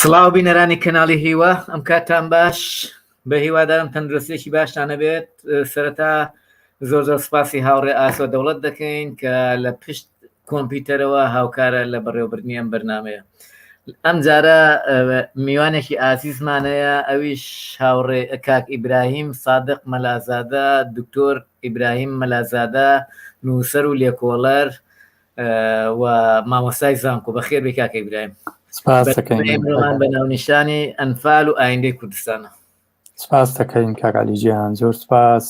سڵاو بینەرانی کەناڵی هیوا ئەم کاتان باش بە هیوادارم تەندروستێکی باشتان هەبێت سەرەتا زۆر زۆر سپاسی هاوڕێ ئاسۆ دەوڵەت دەکەین کە لە پشت کۆمپیوتەرەوە هاوکارە لە بەڕێوەبردنی ئەم بەرنمەیە ئەم جارە میوانێکی ئازیزمانەیە ئەویش هاوڕێ کاک ئیبراهیم سادق مەلازادە دکتۆر ئیبراهیم مەلازادە نووسەر و لێکۆڵەر و مامۆستای زانکۆ بەخێر بێ کاکە ئیبراهیم سپاس دەکەین بە ناونیشانی ئەنفال و ئایندەی کوردستانە سپاس دەکەین کاک عەلی گیان زۆر سپاس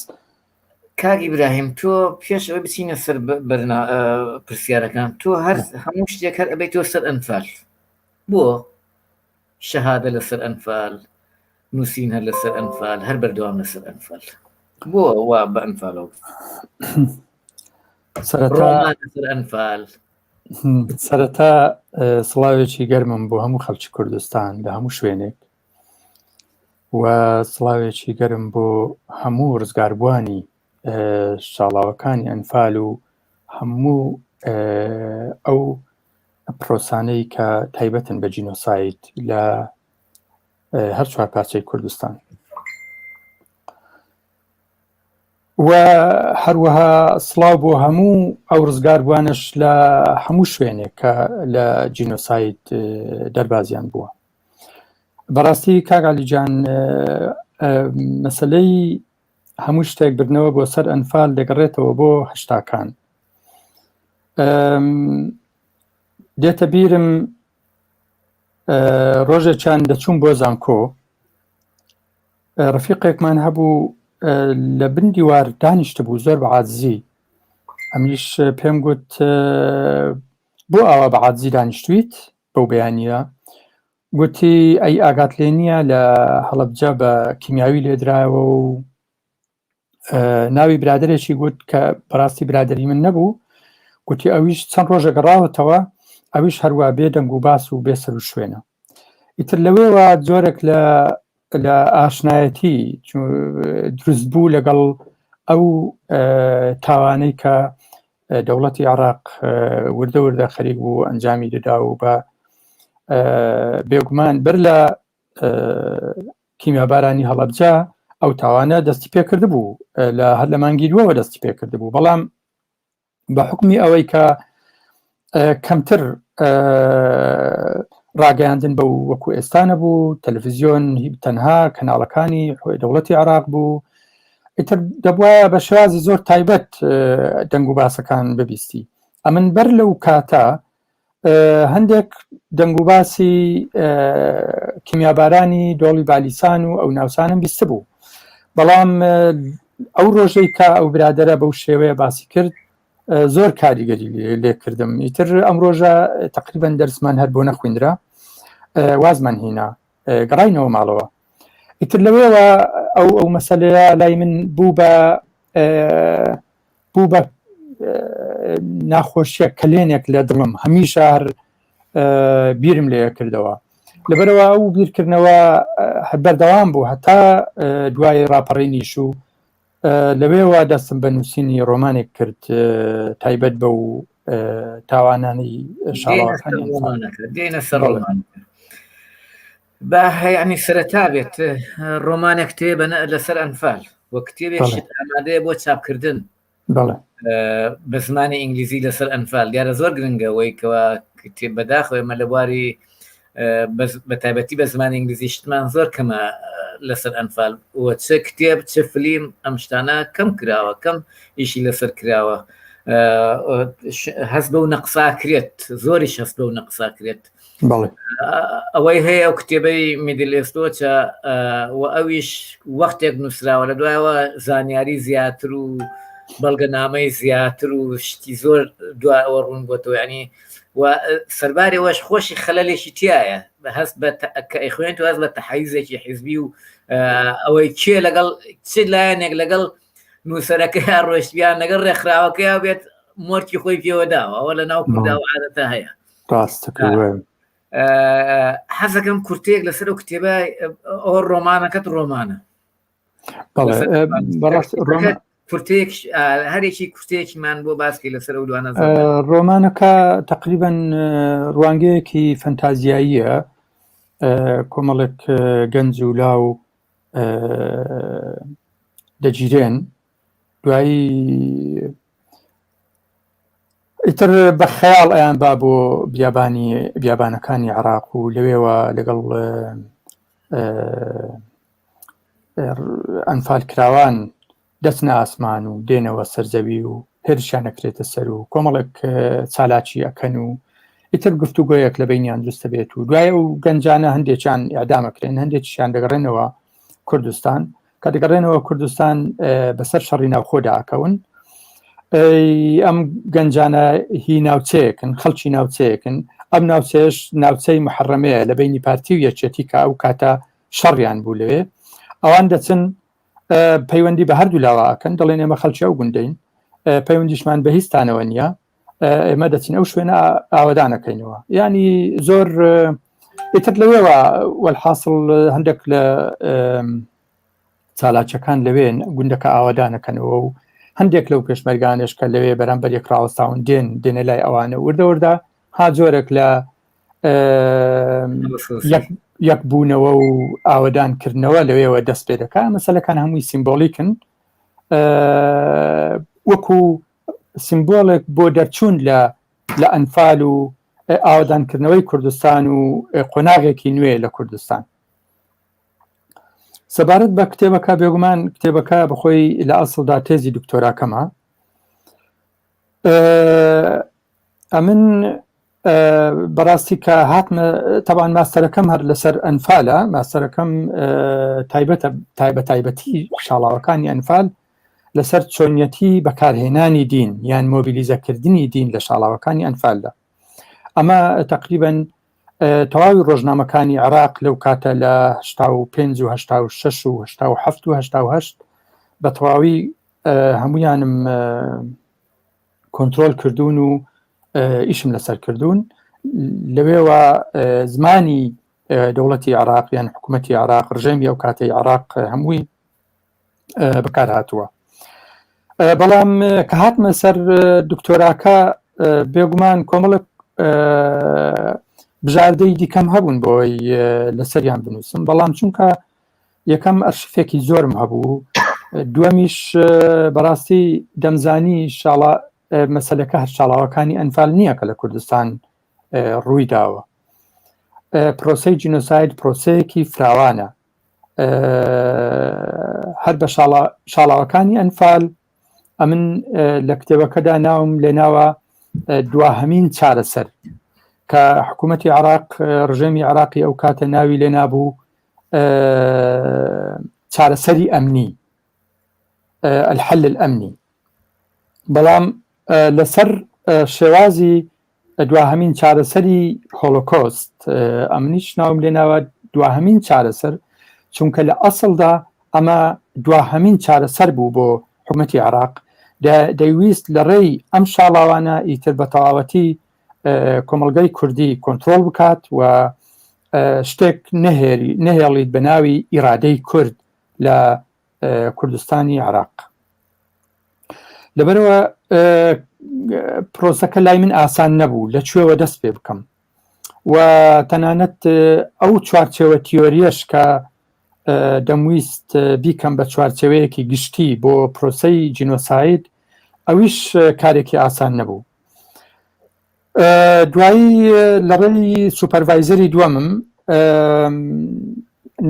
کاک ئیبراهیم تۆ پێش ئەوەی بچینە سەر بەرنا پرسیارەکان تۆ هەر هەموو شتێک هەر ئەبێت تۆ سەر ئەنفال بۆ شەهادە لەسەر ئەنفال نووسین هەر لەسەر ئەنفال هەر بەردەوام لەسەر ئەنفال بۆ وا بە ئەنفالەوە سەرەتا لەسەر ئەنفال سەرەتا سڵاوێکی گەرمم بۆ هەموو خەڵکی کوردستان لە هەموو شوێنێک و سڵاوێکی گەرم بۆ هەموو ڕزگاربووانی شاڵاوەکانی ئەنفال و هەموو ئەو پرۆسانەی کە تایبەتن بە جینۆساید لە هەر چوار پارچەی کوردستان و هەروەها سڵاو بۆ هەموو ئەو ڕزگاربووانەش لە هەموو شوێنێک کە لە جینۆساید دەربازیان بووە بەڕاستی کاک عەلی جان مەسلەی هەموو شتێک بردنەوە بۆ سەر ئەنفال دەگەڕێتەوە بۆ هەشتاکان دێتە بیرم ڕۆژێکیان دەچوم بۆ زانکۆ ڕفیقێکمان هەبوو لە بن دیوار دانیشت بوو زۆر بە عادزی ئەمیش پێم گوت بۆ ئاوا بە عادزی دانیشتویت بەو بەیانە گوتی ئەی ئاگات لێ نییە لە هەڵەبجە بە کیمیاوی لێدراوە و ناوی برادێکی گوت کە بەڕاستی برادری من نەبوو گوتی ئەویش چەند ڕۆژە گەڕاوەتەوە ئەویش هەروە بێ دەنگ و باس و بێ سەر و شوێنە ئیتر لەوێوە جۆرێک لە لە ئاشنایەتی دروست بوو لەگەڵ ئەو تاوانەی کە دەوڵەتی عراق وردە وردە خەریک بوو ئەنجامی دەدا و بە بێگومان بەر لە کیمیابارانی هەڵەبجە ئەو تاوانە دەستی پێکرد بوو لە هەر لە مانگی دووەوە دەستی پێکرد بوو بەڵام بە حکمی ئەوەی کە کەمتر ڕاگەیاندن بە وەکو ئێستا نەبوو تەلەڤزیۆن تەنها کەناڵەکانی دەوڵەتی عراق بوو ئیتر دەبواە بە شێوازی زۆر تایبەت دەنگ و باسەکان ببیستی ئەمن بەر لەو کاتە هەندێک دەنگ و باسی کیمیابارانی دۆڵی بالیسان و ئەو ناوچانم بیست بوو بەڵام ئەو ڕۆژەی کە ئەو برادرە بەو شێوەیە باسی کرد زۆر کاریگەری لێکردم ئیتر ئەم ڕۆژە تقریبان دەرسمان هەر بۆ نەخوێندرا وازمان هینا گەڕاینەوە ماڵەوە ئیتر لەوێوە ئەو ئەو مەسلەیە لای من بوو بە بوو بە ناخۆشیە کەلێنێک لە دڵم هەمیشە هەر بیرم لێ کردەوە لەبەرەوە ئەو بیرکردنەوە بەردەوام بوو هەتا دوای ڕاپەڕینیش و لەوێوە دەستم بە نووسینی ڕۆمانێک کرد تایبەت بە و تاوانانی شاڵەکانی دێنە سەر با هەیانی سەرەتا بێت ڕۆمانێک کتێبە لەسەر ئەنفال و کتێبێکشت ئامادەیە بۆ چاپکردن بە زمانی ئینگلیزی لەسەر ئەنفال دیارە زۆر گرنگە وەی کەوا کتێب بەداخەوە ئێمە لە بواری بە تایبەتی بە زمانی ئینگلیزی شتمان زۆر کەمە لەسەر ئەنفال و چ کتێب چ فلیم ئەم شتانە کەم کراوە کەم ئیشی لەسەر کراوە هەست بەو نەقسا کرێت زۆریش هەست بەو نەقسا کرێت ئەوەی هەیە ئەو کتێبەی میدلێستۆچە و ئەویش وەختێک نووسراوە لە دوایەوە زانیاری زیاتر و بەڵگەنامەی زیاتر و شتی زۆر دوای ئەوە ڕوون بۆتەوە ینی و سەربارەوەش خۆشی خەلەلێکی تایە بە هەست بە کە ئەیخوێنێت و هەست بە تەحەیزێکی حیزبی و ئەوەی کێ لەگەڵ چ لایەنێک لەگەڵ نووسەرەکەیان ڕۆشتیان لەگەڵ ڕێکخراوەکەیا بێت مۆرکی خۆی پێوە داوە ئەوە لە ناو کورددا و عادەتە هەیە حەزەکەم کورتەیەک لەسەر ئەو کتێبە ئەو ڕۆمانەکەت ڕۆمانە کورتەیەک هەرێکی کورتەیەکیمان بۆ باسکی لەسەر ئەو دوانە ڕۆمانەکە تقریبن ڕوانگەیەکی فەنتازیاییە. کۆمەڵێک گەنج و لاو دەگیرێن دوایی ئیتر بە خەیاڵ ئەیان با بۆ بیابانی بیابانەکانی عراق و لەوێوە لەگەڵ ئەنفال کراوان دەچنە ئاسمان و دێنەوە سەر زەوی و هێرشیان ئەکرێتە سەر و کۆمەڵێک چالاکی ئەکەن و ئیتر گفتوگۆیەک لە بینیان دروستە بێت و دوای ئەو گەنجانە هەندێکیان ئەدامەکرێن هەندێکیان دەگەڕێنەوە کوردستان کە دەگەڕێنەوە کوردستان بەسەر شەڕی ناوخۆدا ئەکەون ئەم گەنجانە هی ناوچەیەکن خەڵکی ناوچەیەکن ئەم ناوچەیەش ناوچەی محەڕەمەیە لە بینی پارتی و یەکێتی کە ئەو کاتە شەڕیان بوو لەوێ ئەوان دەچن پەیوەندی بە هەردوو لاوە ئەکەن دەڵێن ئێمە خەڵکی ئەو گوندەین پەیوەندیشمان بە هیچتانەوە نییە ئێمە دەچین ئەو شوێنە ئاوەدانەکەینەوە ینی زۆر ئیتر لەوێوە وەلحاصل هەندێک لە چالاکیەکان لەوێن گوندەکە ئاوادانەکەنەوە و هەندێک لەو پێشمەرگانش کە لەوێ بەرامبەر یەک ڕاوەستاون دێن دێنە لای ئەوانە وردە وردە ها جۆرێک لە یەکبوونەوە و ئاوەدانکردنەوە لەوێوە دەست پێ دەکا مەسەلەکان هەمووی سیمبۆلیکن وەکو سیمبۆلێک بۆ دەرچوون لە لە ئەنفال و ئاوەدانکردنەوەی کوردستان و قۆناغێکی نوێ لە کوردستان سەبارەت بە کتێبەکە بێگومان کتێبەکە بەخۆی لە ئەسڵدا تێزی دکتۆراکەمە ئەمن بەڕاستی کە هاتمە تەبان ماستەرەکەم هەر لەسەر ئەنفالە ماستەرەکەم تایبەتە تایبە تایبەتی شاڵاوەکانی ئەنفال لەسەر چۆنیەتی بەکارهێنانی دین یان مۆبیلیزەکردنی دین لە شاڵاوەکانی ئەنفالدا ئەمە تقریبن تەواوی ڕۆژنامەکانی عراق لەو کاتە لە 5 و 6 و 7 و 8 بە تەواوی هەمویانم کۆنترۆل کردوون و ئیشم لەسەر کردوون لەوێوە زمانی دەوڵەتی عراق یان حکوومەتی عراق ڕژێمی ئەو کاتەی عراق هەمووی بەکار هاتووە بەڵام کە هاتمە سەر دکتۆراکە بێگومان کۆمەڵک بژاردەی دیکەم هەبوون بۆی لەسەریان بنووسم بەڵام چونکە یەکەم ئەرشیفێکی زۆرم هەبوو دووەمیش بەڕاستی دەمزانی شاڵا مەسلەکە هەر شاڵاوەکانی ئەنفال نییە کە لە کوردستان ڕووی داوە پرۆسی جینۆساید پرۆسەیەکی فراوانە هەر بە شاڵاوەکانی ئەنفال ئەمن لە کتێبەکەدا ناوم لێناوە دواهەمین چارەسەر کە حکوومەتی عراق ڕژێمی عراقی ئەو کاتە ناوی لێ نابوو چارەسەری ئەمنی الحل الأمنی بەڵام لەسەر شێوازی دواهەمین چارەسەری هۆلۆکۆست ئەمنیش ناوم لێناوە دواهەمین چارەسەر چونکە لە ئەسڵدا ئەمە دواهەمین چارەسەر بوو بۆ حکومەتی عراق دەیویست لە ڕێی ئەم شاڵاوانە ئیتر بە تەواوەتی کۆمەڵگەی کوردی کۆنتترۆل بکات و شتێک نەهێری نەهێڵیت بە ناوی ئیرادەی کورد لە کوردستانی عراق لەبەرەوە پرۆسەکە لای من ئاسان نەبوو لە کوێوە دەست پێ بکەم و تەنانەت ئەو چوارچێوە تیۆریەش کە دەمویست بیکەم بە چوارچێوەیەکی گشتی بۆ پرۆسەی جینۆساید ئەویش کارێکی ئاسان نەبوو دوایی لە ڕێی سوپەرڤایزەری دووەمم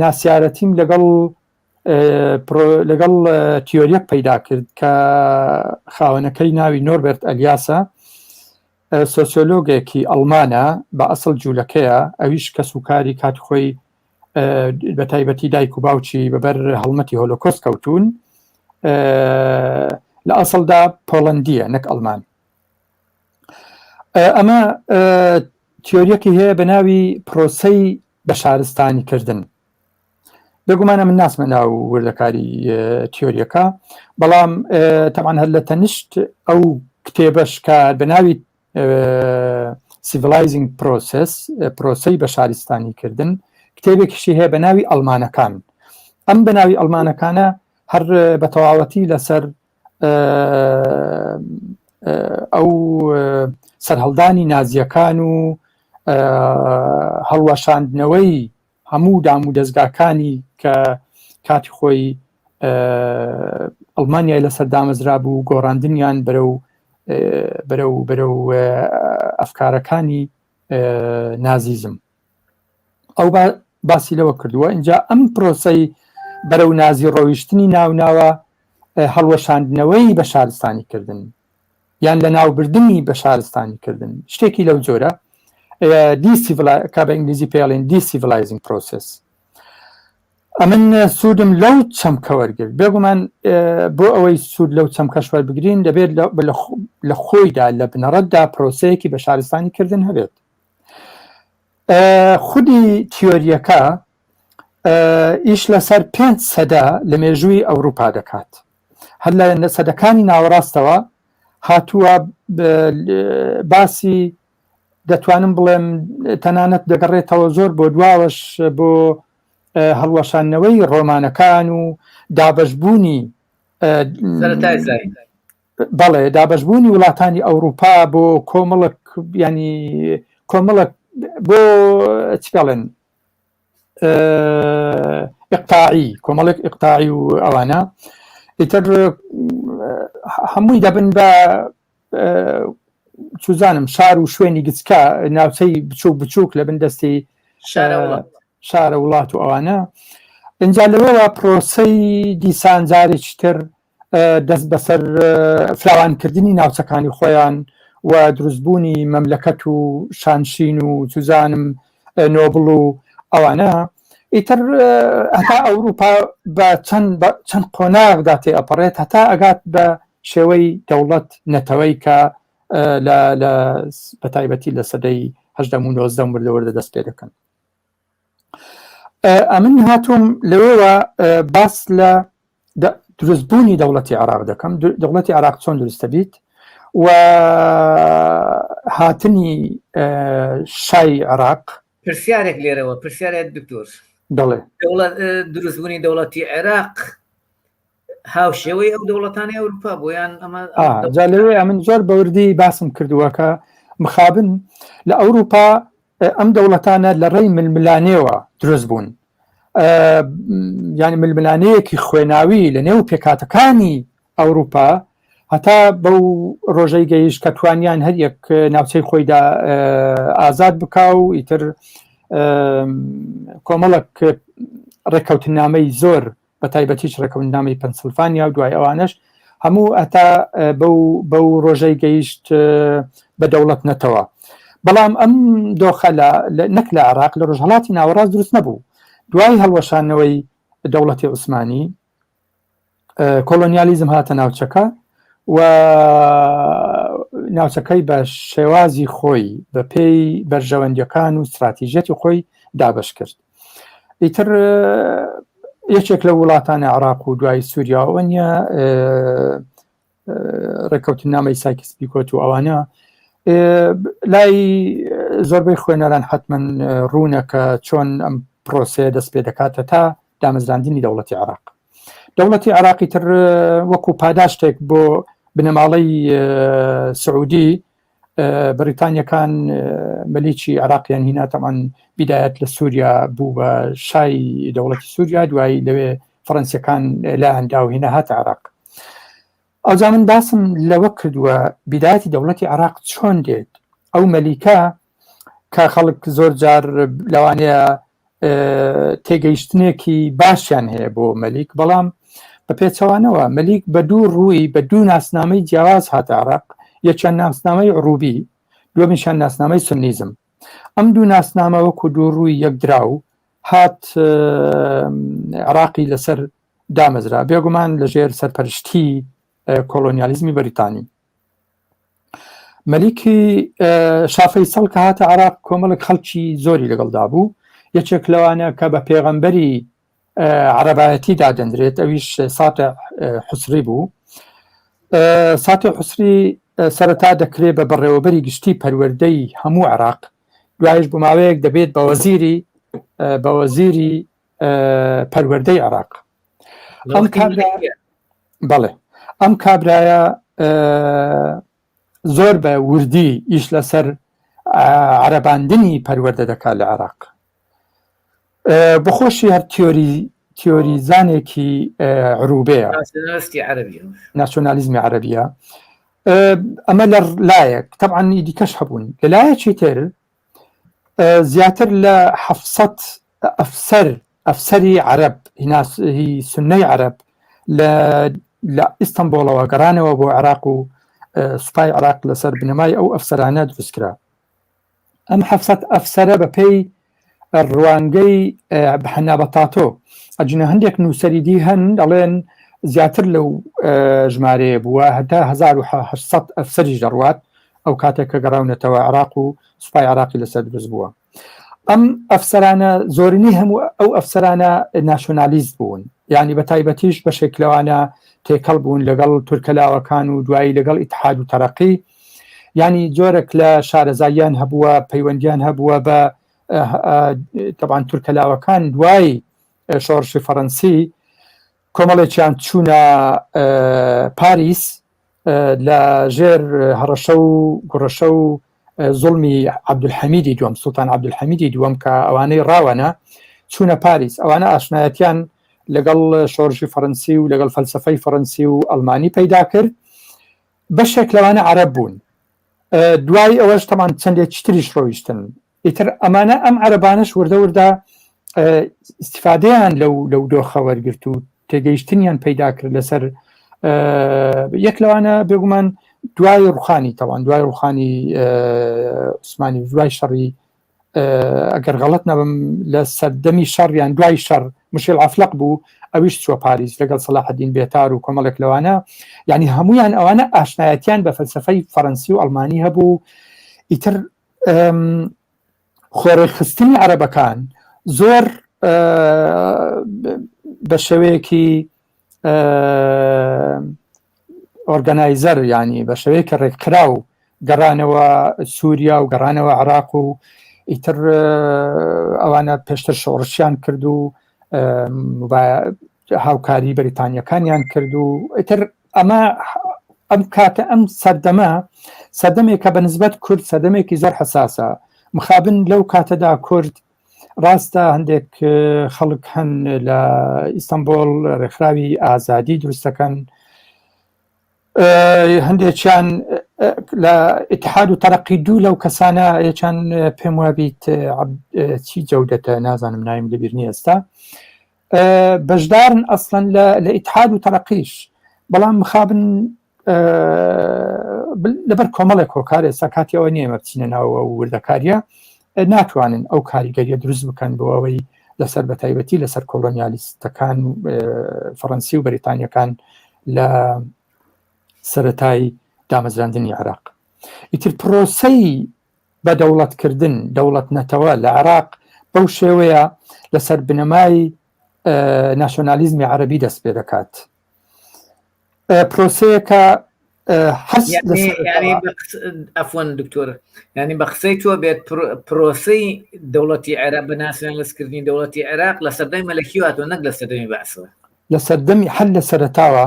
ناسیارەتیم لەگەڵ لەگەڵ تیۆریەک پەیدا کرد کە خاوەنەکەی ناوی نۆربەرت ئەلیاسە سۆسیۆلۆگێکی ئەڵمانە بە ئەسڵ جوولەکەیە ئەویش کەس و کاری کات خۆی بە تایبەتی دایک و باوکی بەبەر هەڵمەتی هۆلۆکۆست کەوتون لە ئەسڵدا پۆڵندیە نەک ئەڵمان ئەمە تیۆریەکی هەیە بە ناوی پرۆسەی بە شارستانی کردن بێگومانە من ناسمە ناو وردەکاری تیۆریەکە بەڵام تەمان هەر لە تەنیشت ئەو کتێبەش کە بە ناوی civilizing process پرۆسەی بە شارستانی کردن کتێبێکیشی هەیە بە ناوی ئەڵمانەکان ئەم بە ناوی ئەڵمانەکانە هەر بە تەواوەتی لەسەر ئەو سەرهەڵدانی نازیەکان و هەڵوەشاندنەوەی هەموو دام و دەستگاکانی کە کاتی خۆی ئەڵمانیای لەسەر دامەزرا بوو گۆڕاندنیان بەرەو بەرەو بەرەو ئەفکارەکانی نازیزم ئەو باسی لەوە کردووە اینجا ئەم پرۆسەی بەرەو نازی ڕۆیشتنی ناوناوە هەڵوەشاندنەوەی بە شارستانی کردن یان لە ناوبردنی بە شارستانی کردن شتێکی لەو جۆرە کە بە ئینگلیزی پێڵین de-civilizing process ئەمن سوودم لەو چەمکە وەرگرت بێگومان بۆ ئەوەی سوود لەو چەمکەش وەربگرین دەبێت لە خۆیدا لە بنەڕەتدا پرۆسەیەکی بە شارستانی کردن هەبێت خودی تیۆریەکە ئیش لەسەر پێنج سەدە لە مێژووی ئەوروپا دەکات هەر لە سەدەکانی ناوەڕاستەوە هاتووە باسی دەتوانم بڵێم تەنانەت دەگەڕێتەوە زۆر بۆ دواوەش بۆ هەڵوەشاندنەوەی ڕۆمانەکان و دابەشبوونی بەڵێ دابەشبوونی وڵاتانی ئەوروپا بۆ کۆمەڵک ینی کۆمەڵک بۆ چ پێڵێن ئقتاعی کۆمەڵێک ئقتاعی و ئەوانە ئیتر هەمووی دەبن بە چزانم شار و شوێنی گچکە ناوچەی بچوک بچووک لە بن دەستی شارە وڵات و ئەوانە ئینجا لەوەوە پرۆسەی دیسان جارێکی تر دەست بەسەر فراوانکردنی ناوچەکانی خۆیان و دروستبوونی مەملەکەت و شانشین و چزانم نۆبڵ و ئەوانە ئیتر هەتا ئەوروپا بە چەند چەند قۆناغدا تێ ئەپەڕێت هەتا ئەگات بە شێوەی دەوڵەت نەتەوەی کە لە لە بە تایبەتی لە سەدەی هەژدەم و نۆزدەم وردە وردە دەست پێ دەکەن ئەمن هاتووم لەوێوە باس لە دروستبوونی دەوڵەتی عراق دەکەم دەوڵەتی عراق چۆن دروستە بیت و هاتنی شای عراق پرسیارێک لێرەوە پرسیارێک دکتۆر دەڵێ دروستبوونی دەوڵەتی عێراق هاوشێوەی ئەو دەوڵەتانی ئەوروپا بۆیان ئەمە جا لەوێ ئەمن زۆر بەوردی باسم کردووە کە مخابن لە ئەوروپا ئەم دەوڵەتانە لە ڕێی ململانێوە دروست بوون یعنی ململانەیەکی خوێناوی لە نێو پێکاتەکانی ئەوروپا هەتا بەو ڕۆژەی گەیشت کە توانیان هەر یەک ناوچەی خۆیدا ئازاد بکا و ئیتر کۆمەڵک ڕێککەوتنامەی زۆر بە تایبەتیش ڕێکەوننامەی پەنسلفانیا و دوای ئەوانەش هەموو هەتا بەو بەو ڕۆژەی گەیشت بە دەوڵەت نەتەوە بەڵام ئەم دۆخە لە نەک لە عراق لە ڕۆژهڵاتی ناوەڕاست دروست نەبوو دوای هەڵوەشانەوەی دەوڵەتی عوسمانی کۆلۆنیالیزم هاتە ناوچەکە و ناوچەکەی بە شێوازی خۆی بە پێی بەرژەوەندیەکان و استراتیژیەتی خۆی دابش کرد ئیتر یەکێک لە وڵاتانی عراق و دوای سووریاوە نیە ڕێککەوتنامەی سایکس پیکۆت و ئەوانە لای زۆربەی خوێنەران حتمما ڕوونە کە چۆن ئەم پرۆسەیە دەست پێ دەکاتە تا دامەزراندنی دەوڵەتی عراق دەوڵەتی عراقی تر وەکو پاداشتێک بۆ بنەماڵەی سعودی بەریتانیەکان مەلیکی عراقیان هینا تەمان بیدایەت لە سووریا بوو بە شای دەوڵەتی سووریا دوایی لەوێ فەرەنسیەکان لایاندا و هینا هاتە عراق ئەوجا من باسم لەوە کردووە بیدایەتی دەوڵەتی عراق چۆن دێت ئەو مەلیکە کە خەڵک زۆر جار لەوانەیە تێگەیشتنێکی باشیان هەیە بۆ مەلیک بەڵام بە پێچەوانەوە مەلیک بە دوو ڕووی بە دوو ناسنامەی جیاواز هاتە عراق یەکیان ناسنامەی عروبی دووەمیشان ناسنامەی سنیزم ئەم دوو ناسنامە وەکو دوو ڕووی یەکدراو هات عراقی لەسەر دامەزرا بێگومان لەژێر سەرپەرشتی کۆلۆنیالیزمی بەریتانی مەلیکی شا فەیسەڵ کە هاتە عراق کۆمەڵک خەڵکی زۆری لەگەڵدا بوو یەکێک لەوانە کە بە پێغەمبەری عربایەتی دادەنرێت ئەویش ساتە حسری بوو ساتە حسری سەرەتا دەکرێت بە بەڕێوەبەری گشتی پەروەردەی هەموو عراق دوایش بۆ ماوەیەک دەبێت بە وەزیری بە وەزیری پەروەردەی عراق ئەم کابرا بەڵێ ئەم کابرایە زۆر بە وردی ئیش لەسەر عرباندنی پەروەردە دەکات لە عێراق. بەخۆشی هەر تیۆری تیۆری زانێکی عروبەیە ناسیۆنالیزمی عەربیە ئەمە لە لایەک تەبعەن دیکەش هەبوون لە لایەکی تر زیاتر لە 700 ئەفسەر ئەفسەری عەرەب هی سنەی عەرەب لە لە ئیستەنبۆڵەوە گەڕانەوە بۆ عێراق و سوپای عێراق لەسەر بنەمای ئەو ئەفسەرانە دروستکرا ئەم 700 ئەفسەرە بە پێی ڕوانگەی حەنا بەتاتۆ ئەجنە هەندێک نووسەری دی هەن دەڵێن زیاتر لەو ژمارەیە بووە هەتا 1800 ئەفسەریش دەڕوات ئەو کاتێک کە گەڕاونەتەوە عراق و سوپای عراقی لەسەر دروست بووە ئەم ئەفسەرانە زۆرینەی هەموو ئەو ئەفسەرانە ناسیۆنالیست بوون یعنی بە تایبەتیش بەشێک لەوانە تێکەڵ بوون لەگەڵ تورکەلاوەکان و دوایی لەگەڵ ئیتحاد و تەرەقی ینی جۆرێک لە شارەزاییان هەبووە پەیوەندیان هەبووە بە تەبان تورکەلاوەکان دوای شۆڕشی فەڕەنسی کۆمەڵێکیان چوونە پاریس لە ژێر هەڕەشە و گوڕەشە و زوڵمی عەبدولحەمیدی دووەم سوڵتان عەبدولحەمیدی دووەم کە ئەوانەی ڕاوەنە چوونە پاریس ئەوانە ئاشنایەتیان لەگەڵ شۆڕشی فەڕەنسی و لەگەڵ فەلسفەی فەڕەنسی و ئەڵمانی پەیدا کرد بەشێک لەوانە عەرەب بوون دوای ئەوەش تەمان چەندێکی تریش ڕۆیشتن ئیتر ئەمانە ئەم عەرەبانەش وردە وردە ئیسیفادەیان لەو لەو دۆخە وەرگرت و تێگەیشتنیان پەیدا کرد لەسەر یەک لەوانە بێگومان دوای ڕوخانی تەوان دوای ڕوخانی عوسمانی دوای شەڕی ئەگەر غەڵت نەبم لە سەردەمی شەڕیان دوای شەڕ مشێل عفلق بوو ئەویش چوە پاریس لەگەڵ سەلاحەدین بێتار و کۆمەڵێک لەوانە یعنی هەمویان ئەوانە ئاشنایەتیان بە فەلسفەی فەرەنسی و ئەڵمانی هەبوو ئیتر خۆڕێکخستنی عەرەبەکان زۆر بە شێوەیەکی ئۆرگەنایزەر ینی بە شێوەیەکی ڕێکخراو گەڕانەوە سووریا و گەڕانەوە عراق و ئیتر ئەوانە پێشتر شۆڕشیان کرد و هاوکاری بەریتانیەکانیان کرد و ئیتر ئەمە ئەم کاتە ئەم سەردەمە سەردەمێکە بە نسبەت کورد سەردەمێکی زۆر حەساسە مخابن لەو کاتەدا کورد ڕاستە هەندێک خەڵک هەن لە ئیستانبۆڵ ڕێکخراوی ئازادی دروستەکەن هەندێکیان لە اتحاد و تەرەقی دوو لەو کەسانە یەکیان پێم وابیت چی جەودەتە نازانم ناویم لەبیر نییە ئێستا بەشدارن ئەسڵەن لە لە ئیتحاد و تەرەقیش بەڵام مخابن لەبەر کۆمەڵێک هۆکار ئێستا کاتی ئەوە نییە بچینە ناوە و وردەکاریە ناتوانن ئەو کاریگەریە دروست بکەن بۆ ئەوەی لەسەر بە تایبەتی لەسەر کۆلۆنیالیستەکان فەڕەنسی و بەریتانیەکان لە سەتای دامەزراندنی عراق ئیتر پرۆسەی بە دەوڵەتکردن، دەوڵەت نەتەوە، لە عێراق بەو شێوەیە لەسەر بنەمای ناسیۆنالیزمی عەرەبی دەست پێ دەکات. پرۆسەیەکە ئەفوەن دکتۆر ینی بە قسەی تۆ بێت پرۆسەی دەوڵەتی عێراق بە ناسیۆنالیستکردنی دەوڵەتی عێراق لە سەردەمی مەلەکی هاتووە نەک لە سەردەمی بەعسەوە لە سەردەمی هەر لە سەرەتاوە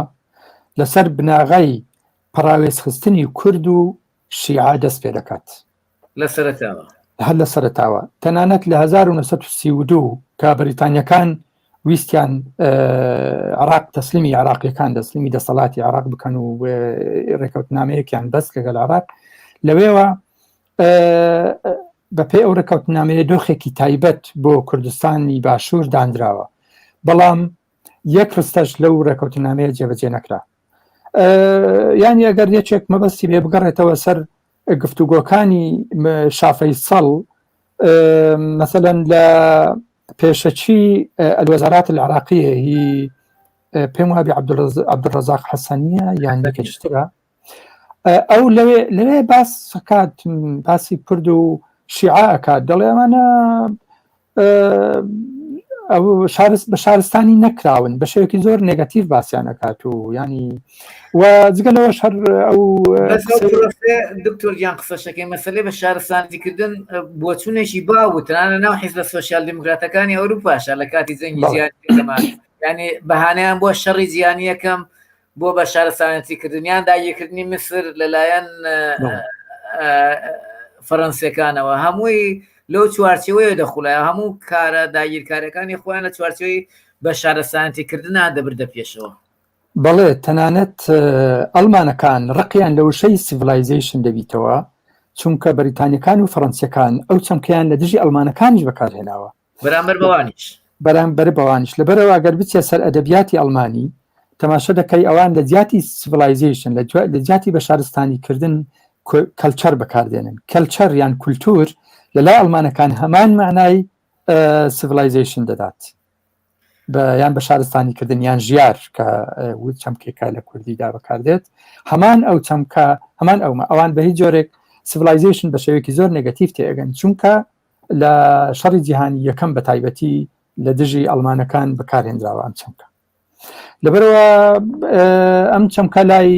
لەسەر بناغەی پەڕاوێزخستنی کورد و شیعە دەست پێ دەکات. لە سەرەتاوە؟ هەر لە سەرەتاوە. تەنانەت لە 1932 کە بەریتانیەکان ویستیان عراق تەسلیمی عراقیەکان دەسلیمی دەسەڵاتی عراق بکەن و ڕێکەوتنامەیەکیان بەست لەگەڵ عراق لەوێوە بەپێی ئەو ڕێکەوتنامەیە دۆخێکی تایبەت بۆ کوردستانی باشوور دانراوە بەڵام یەک ڕستەش لەو ڕێکەوتنامەیە جێبەجێ نەکرا یانی ئەگەر یەکێک مەبەستی بێ بگەڕێتەوە سەر گفتوگۆکانی شافەی سەڵ مەسەلەن لە پێشەکی الوزارات العراقیە هی پێم وابی عبدالرزاق حەسەنیە یان یەکێکترە ئەو لەوێ لەوێ باس کات باسی کورد و شیعە ئەکات دەڵێ ئەمانە ئەو شارست بە شارستانی نەکراون بە شێوەیەکی زۆر نێگەتیڤ باسییان ئەکات و ینی و جگە لەوە شەر ئەو دکتۆر گیان قسەشەکەی مەسلەی بە شارستانیکردن بۆچوونێکی باو ترانە ناو حیزبە سۆسیال دیموکراتەکانی ئەوروپاشە لە کاتی جەنگی جیهانی ینی بەهانەیان بۆ شەڕی جیهانی یەکەم بۆ بە شارستانەتی کردنیان داگیرکردنی میسر لەلایەن فەرەنسیەکانەوە هەمووی لەو چوارچێوەیە دەخولایە هەموو کارە داگیرکارەکانی خۆیان لە چوارچێوەی بە شارستانەتی کردنا دەبردە پێشەوە. بەڵێ تەنانەت ئەڵمانەکان ڕقیان لە وشەی civilization دەبیتەوە چونکە بەریتانیەکان و فەڕەنسیەکان ئەو چەمکەیان لە دژی ئەڵمانەکانیش بەکارهێناوە. بەرامبەر بەوانیش. بەرامبەر بەوانیش لەبەرئەوە گەر بچیە سەر ئەدەبیاتی ئەڵمانی تەماشە دەکەی ئەوان لە جیاتی civilization لە جیاتی بە شارستانی کردن culture بەکاردێنن culture یان کولتور لە لای ئەڵمانەکان هەمان معنای civilization دەدات بە یان بە شارستانی کردن یان ژیار کە وت چەمکێکە لە کوردیدا بەکاردێت هەمان ئەو چەمکە هەمان ئەومە ئەوان بە هیچ جۆرێک civilization بە شێوەیەکی زۆر negative تێئەگەن چونکە لە شەڕی جیهانی یەکەم بە تایبەتی لە دژی ئەڵمانەکان بەکارهێنراوە ئەم چەمکە لەبەرەوە ئەم چەمکە لای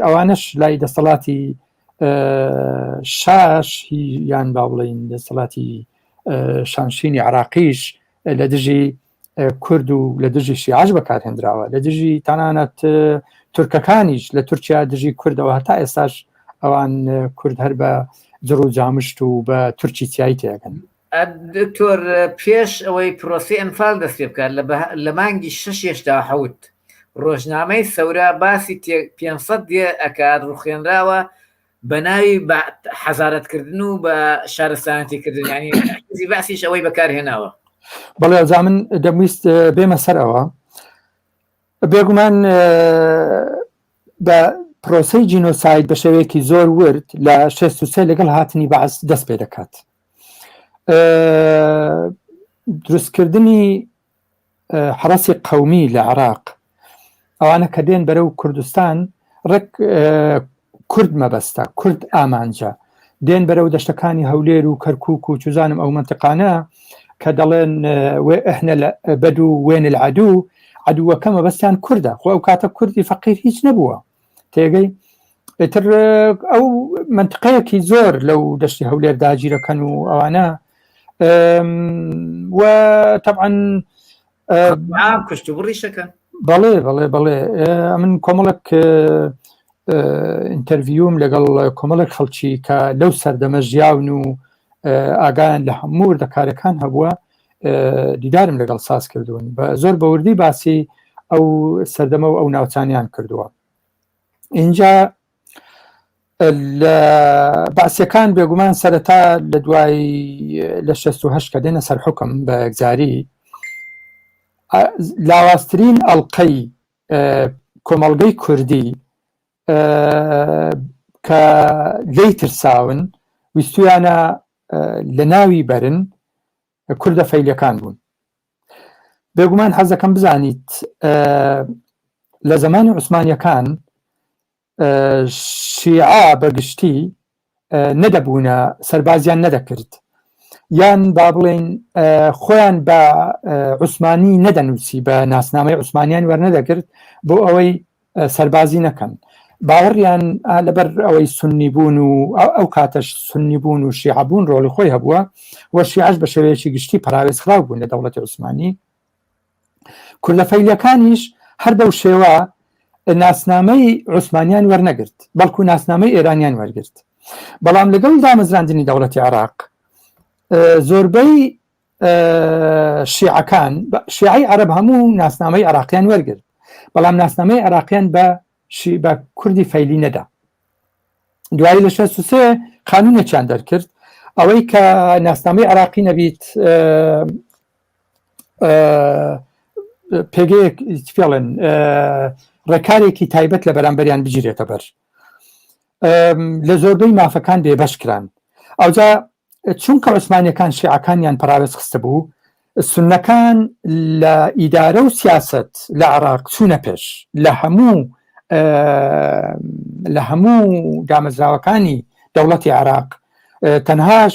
ئەوانش لای دەسەڵاتی شاش یان با بڵین دەسەڵاتی شانشینی عراقیش لە دژی کورد و لە دژی شیعەش بەکارهێنراوە لە دژی تەنانەت تورکەکانیش لە تورکیا دژی کوردەوە هەتا ئێستاش ئەوان کورد هەر بە جڕ و جامشت و بە تورکی چیایی تێگەن. دکتۆر پێش ئەوەی پرۆسەی ئەنفال دەست پێ بکات لە مانگی شەش هێشتا حەوت ڕۆژنامەی سەورا باسی 500 دێ ئەکات ڕوخێنراوە بە ناوی بە حەزارەتکردن و بە شارستانەتی کردن ینی حزبی بەعسیش ئەوەی بەکارهێناوە. بەڵێ ئەوجا من دەمویست بێمە سەر ئەوە بێگومان بە پرۆسەی جینۆساید بە شێوەیەکی زۆر ورد لە 63 لەگەڵ هاتنی بەعس دەست پێ دەکات دروستکردنی حەڕەسی قەومی لە عێراق ئەوانە کە دێن بەرەو کوردستان ڕێک کورد مەبەستە کورد ئامانجە دێن بەرەو دەشتەکانی هەولێر و کەرکک و چزانم ئەو منتیقانە کە دەڵێن ئەهنە بەدو وێن العدو عدوەکە مەبەستیان کوردە خۆ ئەو کاتە کوردی فەقیر هیچ نەبووە تێگەی ئیتر ئەو منتقەیەکی زۆر لەو دەشتی هەولێر داگیرەکەن و ئەوانە و طبعا کوشت و بڕیشەکە بەڵێ بەڵێ بەڵێ من کۆمەڵک interview م لەگەڵ کۆمەڵێک خەڵکی کە لەو سەردەمە ژیاون و ئاگایان لە هەموو وردەکارەکان هەبووە دیدارم لەگەڵ ساز کردوون بە زۆر بەوردی باسی ئەو سەردەمە و ئەو ناوچانیان کردووە اینجا لە بەعسیەکان بێگومان سەرەتا لە دوای لە 68 کە دێنە سەر حکم بە یەکجاری لاوازترین ئەڵلقەی کۆمەڵگەی کوردی کە لێی ترساون ویستویانە لە ناوی بەرن کوردە فەیلەکان بوون بێگومان حەزەکەم بزانیت لە زمانی عوسمانیەکان شیعە بە گشتی نەدەبوونە سەربازیان نەدەکرد یان با بڵێین خۆیان بە عوسمانی نەدەنووسی بە ناسنامەی عوسمانیان وەرنەدەگرت بۆ ئەوەی سەربازی نەکەن باوەڕیان لەبەر ئەوەی سنی بوون و ئەو کاتەش سنی بوون و شیعبوون ڕۆڵی خۆی هەبووە و شیعش بە شێوەیەکی گشتی پەراوێزخراو بوون لە دەوڵەتی عوسمانی کوردە فەیلیەکانیش هەر بەو شێوە ناسنامەی عوسمانیان وەرنەگرت بەڵکو ناسنامەی ئێرانیان وەرگرت بەڵام لەگەڵ دامەزراندنی دەوڵەتی عراق زۆربەی شیعەکان شیعی عەرب هەموو ناسنامەی عراقیان وەرگرت بەڵام ناسنامەی عراقیان بە بە کوردی فەیلی نەدا دوایی لە 63 قانونێکیان دەرکرد ئەوەی کە ناسنامەی عراقی نەبیت پێگەیەک پێڵێن ڕێکارێکی تایبەت لە بەرامبەریان بگیرێتە بەر لە زۆربەی مافەکان بێبەش کران ئەوجا چونکە عوسمانیەکان شیعەکانیان پەراوێز خستە بوو سنەکان لە ئیدارە و سیاست لە عراق چوونە پێش لە هەموو لە هەموو دامەزراوەکانی دەوڵەتی عراق تەنهاش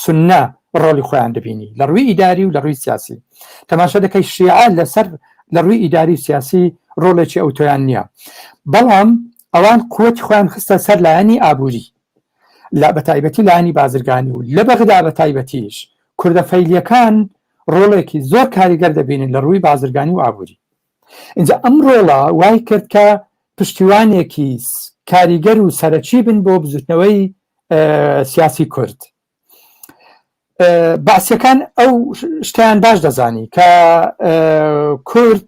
سنە ڕۆڵی خۆیان دەبینی لە ڕووی ئیداری و لە ڕووی سیاسی تەماشا دەکەی شیعە لەسەر لە ڕووی ئیداری و سیاسی ڕۆڵێکی ئەوتۆیان نییە بەڵام ئەوان قوتی خۆیان خستە سەر لایەنی ئابووری لە بەتایبەتی لایەنی بازرگانی و لە بەغدا بە تایبەتیش کوردە فەیلیەکان ڕۆڵێکی زۆر کاریگەر دەبینن لە ڕووی بازرگانی و ئابووری اینجا ئەم ڕۆڵە وای کرد کە پشتیوانێکی کاریگەر و سەرەکی بن بۆ بزوتنەوەی سیاسی کورد. بەعسیەکان ئەو شتیان باش دەزانی کە کورد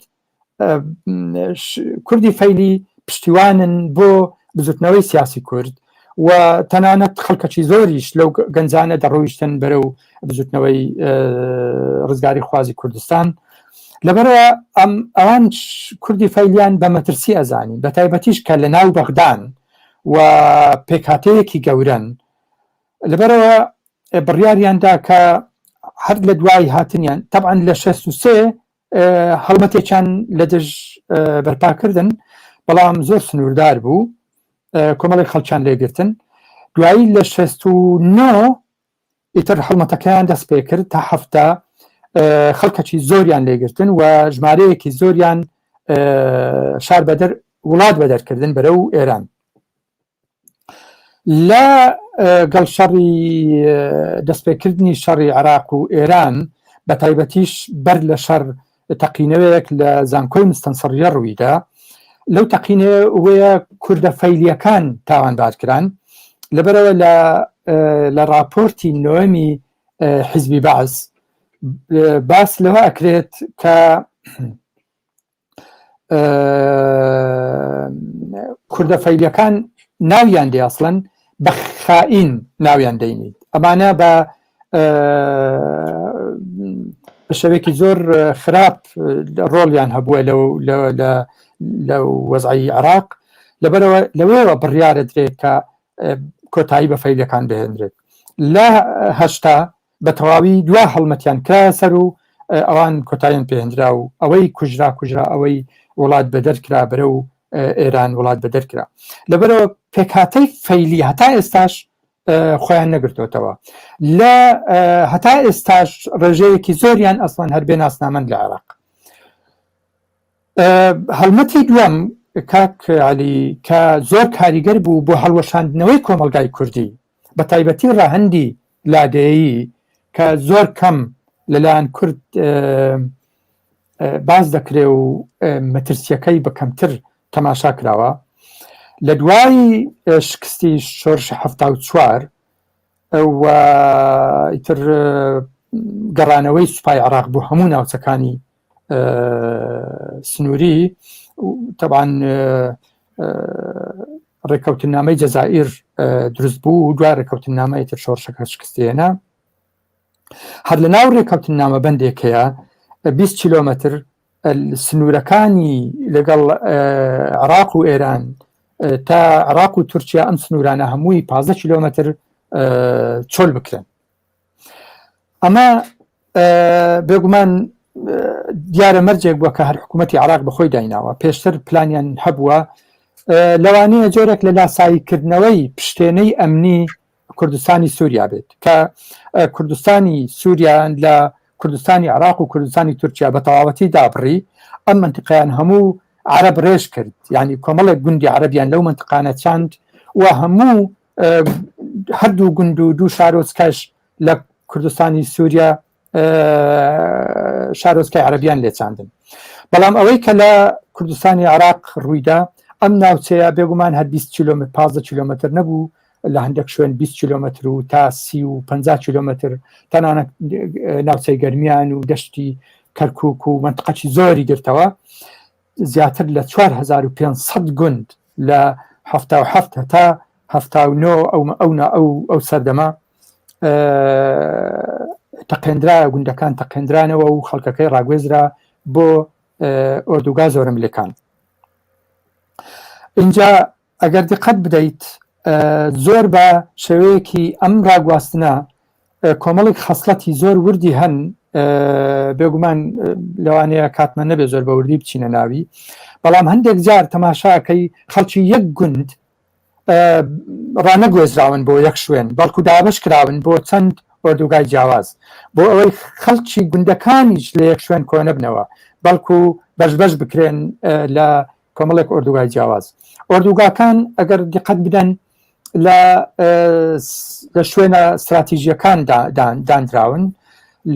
کوردی فەیلی پشتیوانن بۆ بزوتنەوەی سیاسی کورد و تەنانەت خەڵکەکی زۆریش لەو گەنجانە دەڕۆیشتن بەرەو بزوتنەوەی ڕزگاری خوازی کوردستان لەبەرەوە ئەم ئەوان کوردی فەیلیان بە مەترسی ئەزانی بە تایبەتیش کە لە ناو بەغدان و پێکهاتەیەکی گەورەن لەبەرەوە بڕیاریان دا کە هەر لە دوای هاتنیان تەبعەن لە 63 هەڵمەتێکیان لە دژ بەرپاکردن بەڵام زۆر سنووردار بوو کۆمەڵێک خەڵکیان لێگرتن دوایی لە 69 ئیتر هەڵمەتەکەیان دەست پێ کرد تا هەفتە خەڵکەکی زۆریان لێگرتن و ژمارەیەکی زۆریان شار بەدەر وڵات بەدەرکردن بەرەو ئێران لە گەڵ شەڕی دەستپێکردنی شەڕی عراق و ئێران بە تایبەتیش بەر لە شەڕ تەقینەوەیەک لە زانکۆی مستەنسەڕیە ڕوویدا لەو تەقینەوەیە کوردە فەیلیەکان تاوانبار کران لەبەرەوە لە لە راپۆرتی نۆمی حیزبی بەعس باس لەوە ئەکرێت کە کوردە فەیلیەکان ناویان دێ ئەسڵەن بە خائین ناویان دەینیت ئەمانە بە بە شێوەیەکی زۆر خراپ ڕۆڵیان هەبووە لەو لە وەزعی عراق لەبەرەوە لەوەیەوە بڕیارە درێت کە کۆتایی بە فەیلەکان بهێنرێت لە هەشتا بە تەواوی دوا هەڵمەتیان کرایە سەر و ئەوان کۆتاییان پێهێنرا و ئەوەی کوژرا کوژرا ئەوەی وڵات بەدەر کرا بەرەو ئێران وڵات بەدەر کرا لەبەرەوە پێکهاتەی فەیلی هەتا ئێستاش خۆیان نەگرتوتەوە لە هەتا ئێستاش ڕێژەیەکی زۆریان ئەسڵەن هەر بێ ناسنامەن لە عێراق هەڵمەتی دووەم کاک علی کە زۆر کاریگەر بوو بۆ هەڵوەشاندنەوەی کۆمەڵگای کوردی بە تایبەتی ڕەهەندی لادێیی کە زۆر کەم لەلایەن کورد باس دەکرێ و مەترسیەکەی بە کەمتر تەماشا کراوە لە دوای شکستی شۆرش 74 و ئیتر گەڕانەوەی سوپای عراق بۆ هەموو ناوچەکانی سنووری تەبان ڕێککەوتنامەی جەزائیر دروست بوو و دوای ڕێککەوتنامەی تر شۆڕشەکە شکستێنە هەر لە ناو ڕێککەوتنامە بەندێک هەیە 20 کیلۆمەتر سنوورەکانی لەگەڵ عراق و ئێران تا عراق و تورکیا ئەم سنوورانە هەمووی 15 کیلۆمەتر چۆل بکرێن ئەمە بێگومان دیارە مەرجێک بووە کە هەر حکوومەتتی عراق بەخۆی دایناوە پێشتر پلانیان هەبووە لەوانەیە جۆرێک لە لاساییکردنەوەی پشتێنەی ئەمنی کوردستانی سووریا بێت کە کوردستانی سووریان لە کوردستانی عراق و کوردستانی تورکیا بە تەواوەتی دابڕی ئەم منتیقیان هەموو عرب ڕێژ کرد یعنی کۆمەڵێک گوندی عربیان لەو منتقانە چاند و هەموو هەردوو گوند و دوو شارۆچکەش لە کوردستانی سووریا شارۆچکای عەربیان لێچاندن بەڵام ئەوەی کە لە کوردستانی عراق ڕوویدا ئەم ناوچەیە بێگومان هەر 20 کیلومتر 15 کیلومتر نەبوو لە هەندێک شوێن 20 کیلومتر و تا 30 و 50 کیلومتر تەنانەت ناوچەی گەرمیان و دەشتی کەرکک و منتقەکی زۆری گرتەوە زیاتر لە 4500 گوند لە 77 هەتا 79 ئەو ئەو ئەو ئەو سەردەمە تەقێنرا گوندەکان تەقێنرانەوە و خەڵکەکەی ڕاگوێزرا بۆ ئۆردوگا زۆرەملێکان اینجا ئەگەر دقت بدەیت زۆر بە شێوەیەکی ئەم ڕاگواستنە کۆمەڵێک خەسڵەتی زۆر وردی هەن بێگومان لەوانەیە کاتمە نەبێ زۆر بە وردی بچینە ناوی بەڵام هەندێک جار تەماشاکەی خەڵکی یەک گوند ڕانەگوێزراون بۆ یەک شوێن بەڵکو دابش کراون بۆ چەند ئۆردوگای جیاواز بۆ ئەوەی خەڵکی گوندەکانیش لە یەک شوێن کۆنەبنەوە بەڵکو بەش بەش بکرێن لە کۆمەڵێک ئۆردوگای جیاواز ئۆردوگاکان ئەگەر دیقەت بدەن لە لە شوێنە استراتیژیەکان دانراون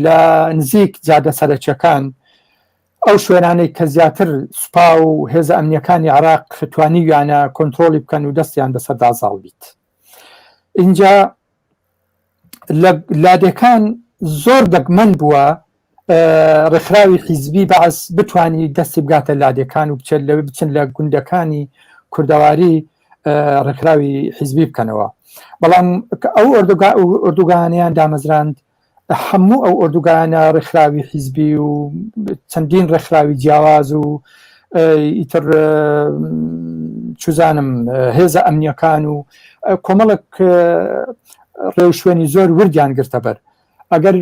لە نزیک جادە سەرەکیەکان ئەو شوێنانەی کە زیاتر سوپا و هێزە ئەمنیەکانی عراق توانیویانە کۆنتترۆلی بکەن و دەستیان بەسەردا زاڵ بیت اینجا لە لادێکان زۆر دەگمەن بووە ڕێکخراوی حیزبی بەعس بتانی دەستی بگاتە لادێکان و بچێت لەوێ بچن لە گوندەکانی کوردەواری ڕێکخراوی حیزبی بکەنەوە بەڵام ئەو ئۆردوگانیان دامەزراند هەموو ئەو ئۆردوگانە ڕێکخراوی حیزبی و چەندین ڕێکخراوی جیاواز و ئیتر چزانم هێزە ئەمنیەکان و کۆمەڵک ڕێوشوێنی زۆر وردیان گرتە بەر ئەگەر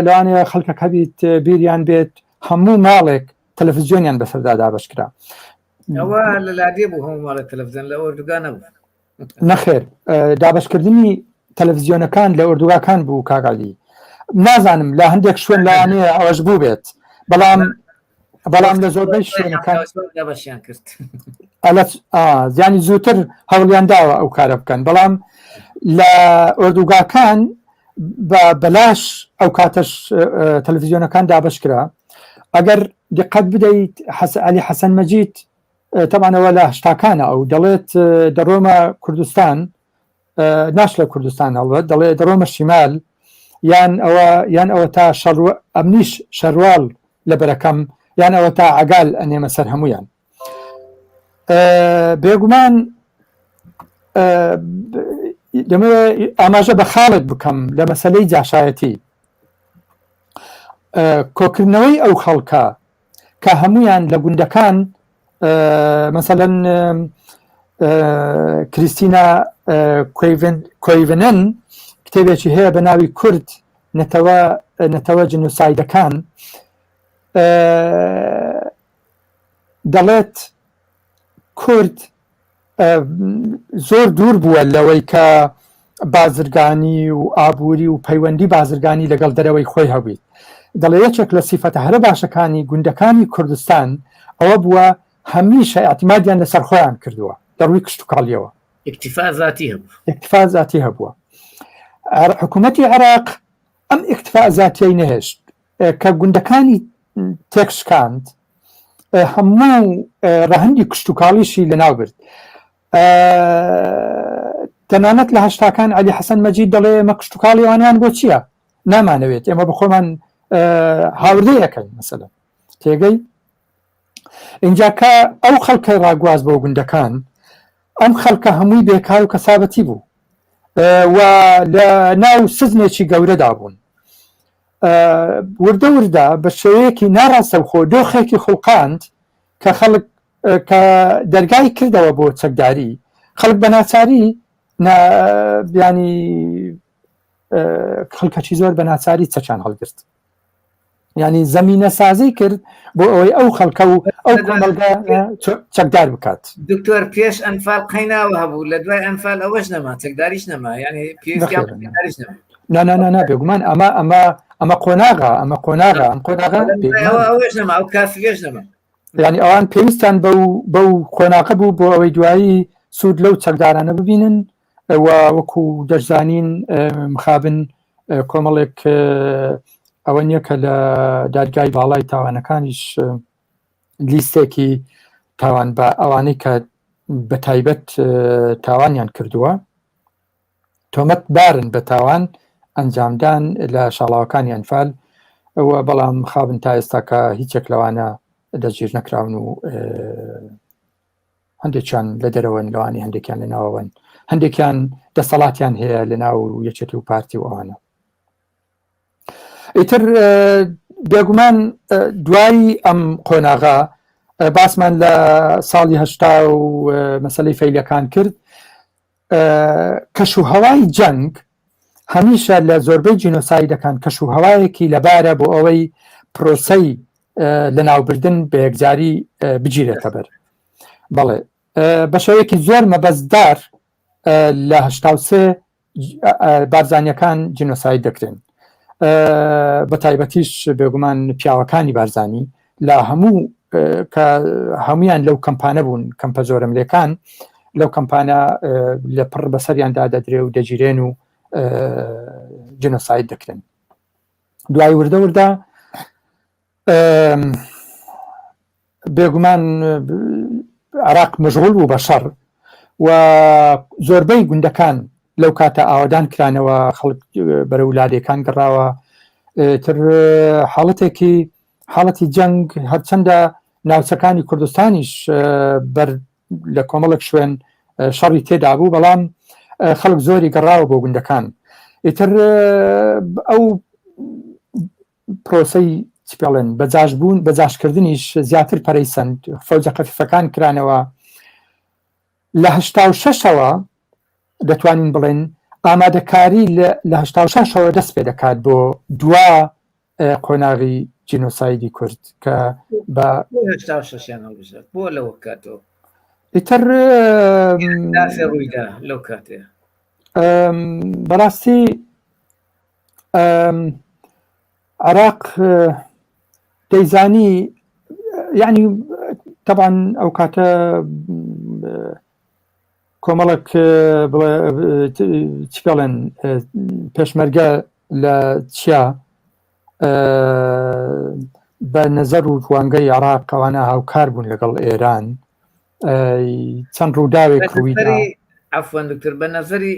لەوانەیە خەڵکەک هەبیت بیریان بێت هەموو ماڵێک تەلەفزیۆنیان بەسەردا دابەش کرا ئەوە لە لادێ بوو هەموو ماڵێک تەلەفزیۆن لە ئۆردوگا نەبوو نەخێر دابەشکردنی تەلەفزیۆنەکان لە ئۆردوگاکان بوو کاگالی نازانم لە هەندێک شوێن لەوانەیە ئەوەش بوو بێت بەڵام بەڵام لە زۆربەی شوێنەکان دابەشیان کرد زیانی زووتر هەوڵیان داوە ئەو کارە بکەن بەڵام لە ئۆردوگاکان بە بەلاش ئەو کاتەش تەلەڤزیۆنەکان دابش کرا ئەگەر دقت بدەیت علی حەسەن مەجید تەمانەوە لە هەشتاکانە ئەو دەڵێت دەڕۆمە کوردستان ناش لە کوردستان هەڵبەت دەڵێ دەڕۆمە شیمال یان ئەوە یان ئەوە تا شەڕ ئەمنیش شەرواڵ لە بەرەکەم یان ئەوە تا عگال ئەنێمە سەر هەمویان بێگومان دەمەوێت ئاماژە بە خاڵێک بکەم لە مەسلەی جاشایەتی کۆکردنەوەی ئەو خەڵکە کە هەمویان لە گوندەکان مەسەلەن کریستینا کۆیڤنن کتێبێکی هەیە بە ناوی کورد نەتەوە نەتەوە جنوسایدەکان دەڵێت کورد زۆر دوور بووە لەوەی کە بازرگانی و ئابووری و پەیوەندی بازرگانی لەگەڵ دەرەوەی خۆی هەبیت دەڵێ یەکێک لە سیفەتە هەرە باشەکانی گوندەکانی کوردستان ئەوە بووە هەمیشە اعتمادیان لەسەر خۆیان کردووە لە ڕووی کشتتوکاڵیەوە اکتفا ذاتی هەبوو اکتفا ذاتی هەبووە حکوومەتی عێراق ئەم اکتفا ذاتیەی نەهێشت کە گوندەکانی تێکشکاند هەموو ڕەهەندی کشتتوکاڵیشی لەناو برد تەنانەت لە هەشتاکان علی حەسەن مەجید دەڵێ ئێمە کشتتوکاڵی ئەوانیان بۆ چییە نامانەوێت ئێمە بەخۆمان هاوردەیەکەین مەسەلە تێگەی اینجا کە ئەو خەڵکە ڕاگواز بۆ گوندەکان ئەم خەڵکە هەمووی بێکار و کەسابەتی بوو و لە ناو سزنێکی گەورەدا بوون وردە وردە بە شێوەیەکی ناڕاستەوخۆ دۆخێکی خوڵقاند کە خەڵک کە دەرگای کردەوە بۆ چەکداری خەڵک بە ناچاری بیانی خەڵکەکی زۆر بە ناچاری چەکیان هەڵگرت ینی زەمینە سازی کرد بۆ ئەوەی ئەو خەڵکە و ئەو کۆمەڵگا چەکدار بکات دکتۆر پێش ئەنفال قەیناوە هەبوو لە دوای ئەنفال ئەوەش نەما چەکداریش نەما ینی پێویستیان نەما نا نا نا نا بێگومان ئەمە ئەمە ئەمە قۆناغە ئەمە قۆناغە ئەم قۆناغە ئەوەش نەما ئەو کافرێش نەما ینی ئەوان پێویستیان بەو بەو قۆناغە بوو بۆ ئەوەی دوایی سوود لەو چەکدارانە ببینن و وەکو دەشزانین مخابن کۆمەڵێک ئەوە نییە کە لە دادگای باڵای تاوانەکانیش لیستێکی تاوان بە ئەوانەی کە بە تایبەت تاوانیان کردووە تۆمەت بارن بە تاوان ئەنجامدان لە شاڵاوەکانی ئەنفال و بەڵام خابن تا ئێستاکە هیچێک لەوانە دەستگیر نەکراون و هەندێکیان لە دەرەوەن لەوانی هەندێکیان لە ناوەوەن هەندێکیان دەسەڵاتیان هەیە لە ناو یەکێتی و پارتی و ئەوانە ئیتر بێگومان دوای ئەم قۆناغا باسمان لە ساڵی هەشتا و مەسلەی فەیلەکان کرد کەش و هەوای جەنگ هەمیشە لە زۆربەی جینۆسایدەکان کەش و هەوایەکی لەبارە بۆ ئەوەی پرۆسەی لەناوبردن بە یەکجاری بگیرێتە بەر بەڵێ بە شێوەیەکی زۆر مەبەستدار لە 83 بارزانیەکان جینۆساید دەکرێن بە تایبەتیش بێگومان پیاوەکانی بارزانی لە هەموو کە هەمویان لەو کەمپانە بوون کەمپە زۆرەملێکان لەو کەمپانە لە پڕ بەسەریاندا دەدرێ و دەگیرێن و جینۆساید دەکرێن دوای وردە وردە بێگومان عراق مەشغول بوو بە شەڕ و زۆربەی گوندەکان لەو کاتە ئاوادان کرانەوە خەڵک بەرەو لادێکان گەڕاوە تر حاڵەتێکی حاڵەتی جەنگ هەرچەندە ناوچەکانی کوردستانیش بەر لە کۆمەڵک شوێن شەڕی تێدا بوو بەڵام خەڵک زۆری گەڕاوە بۆ گوندەکان ئیتر ئەو پرۆسەی چ پێڵێن بەجاش بوون بەجاشکردنیش زیاتر پەرەی سند فەوجە خەفیفەکان کرانەوە لە 86ەوە دەتوانین بڵێن ئامادەکاری لە 86ەوە دەست پێ دەکات بۆ دوا قۆناغی جینۆسایدی کورد کە بە شەشیان هەڵبژارد بۆ لەوە کاتەوە ئیتر ڕوویدا لەو کاتێ بەڕاستی عراق دەیزانی یعنی تەبان ئەو کاتە کۆمەڵک چ پێڵێن پێشمەرگە لە چیا بە نەزەر و ڕوانگەی عراق ئەوانە هاوکار بوون لەگەڵ ئێران چەند ڕووداوێک ڕوویدا عفوان دکتۆر بە نەزەری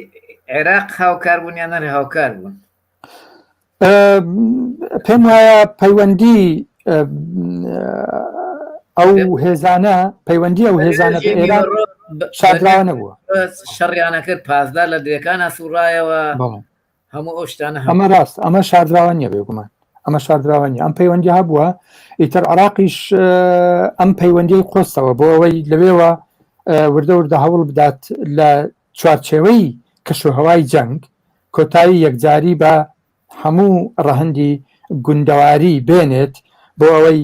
عێراق هاوکار بوون یان هەر هاوکار بوون پێم وایە پەیوەندی ئەو هێزانە پەیوەندی ئەو هێزانە بە ئێران شاردراوە نەبووە شەڕیانە کرد پاسدار لە درێکانە سوڕایەوە هەموو ئەو شتانە ئەمە ڕاست ئەمە شاردراوە نییە بێگومان ئەمە شاردراوە نیە ئەم پەیوەندی هەبووە ئیتر عراقیش ئەم پەیوەندی قۆستەوە بۆ ئەوەی لەوێوە وردە وردە هەوڵ بدات لە چوارچێوەی کەشوهەوای جەنگ کۆتایی یەکجاری بە هەموو ڕەهەندی گوندەواری بێنێت بۆ ئەوەی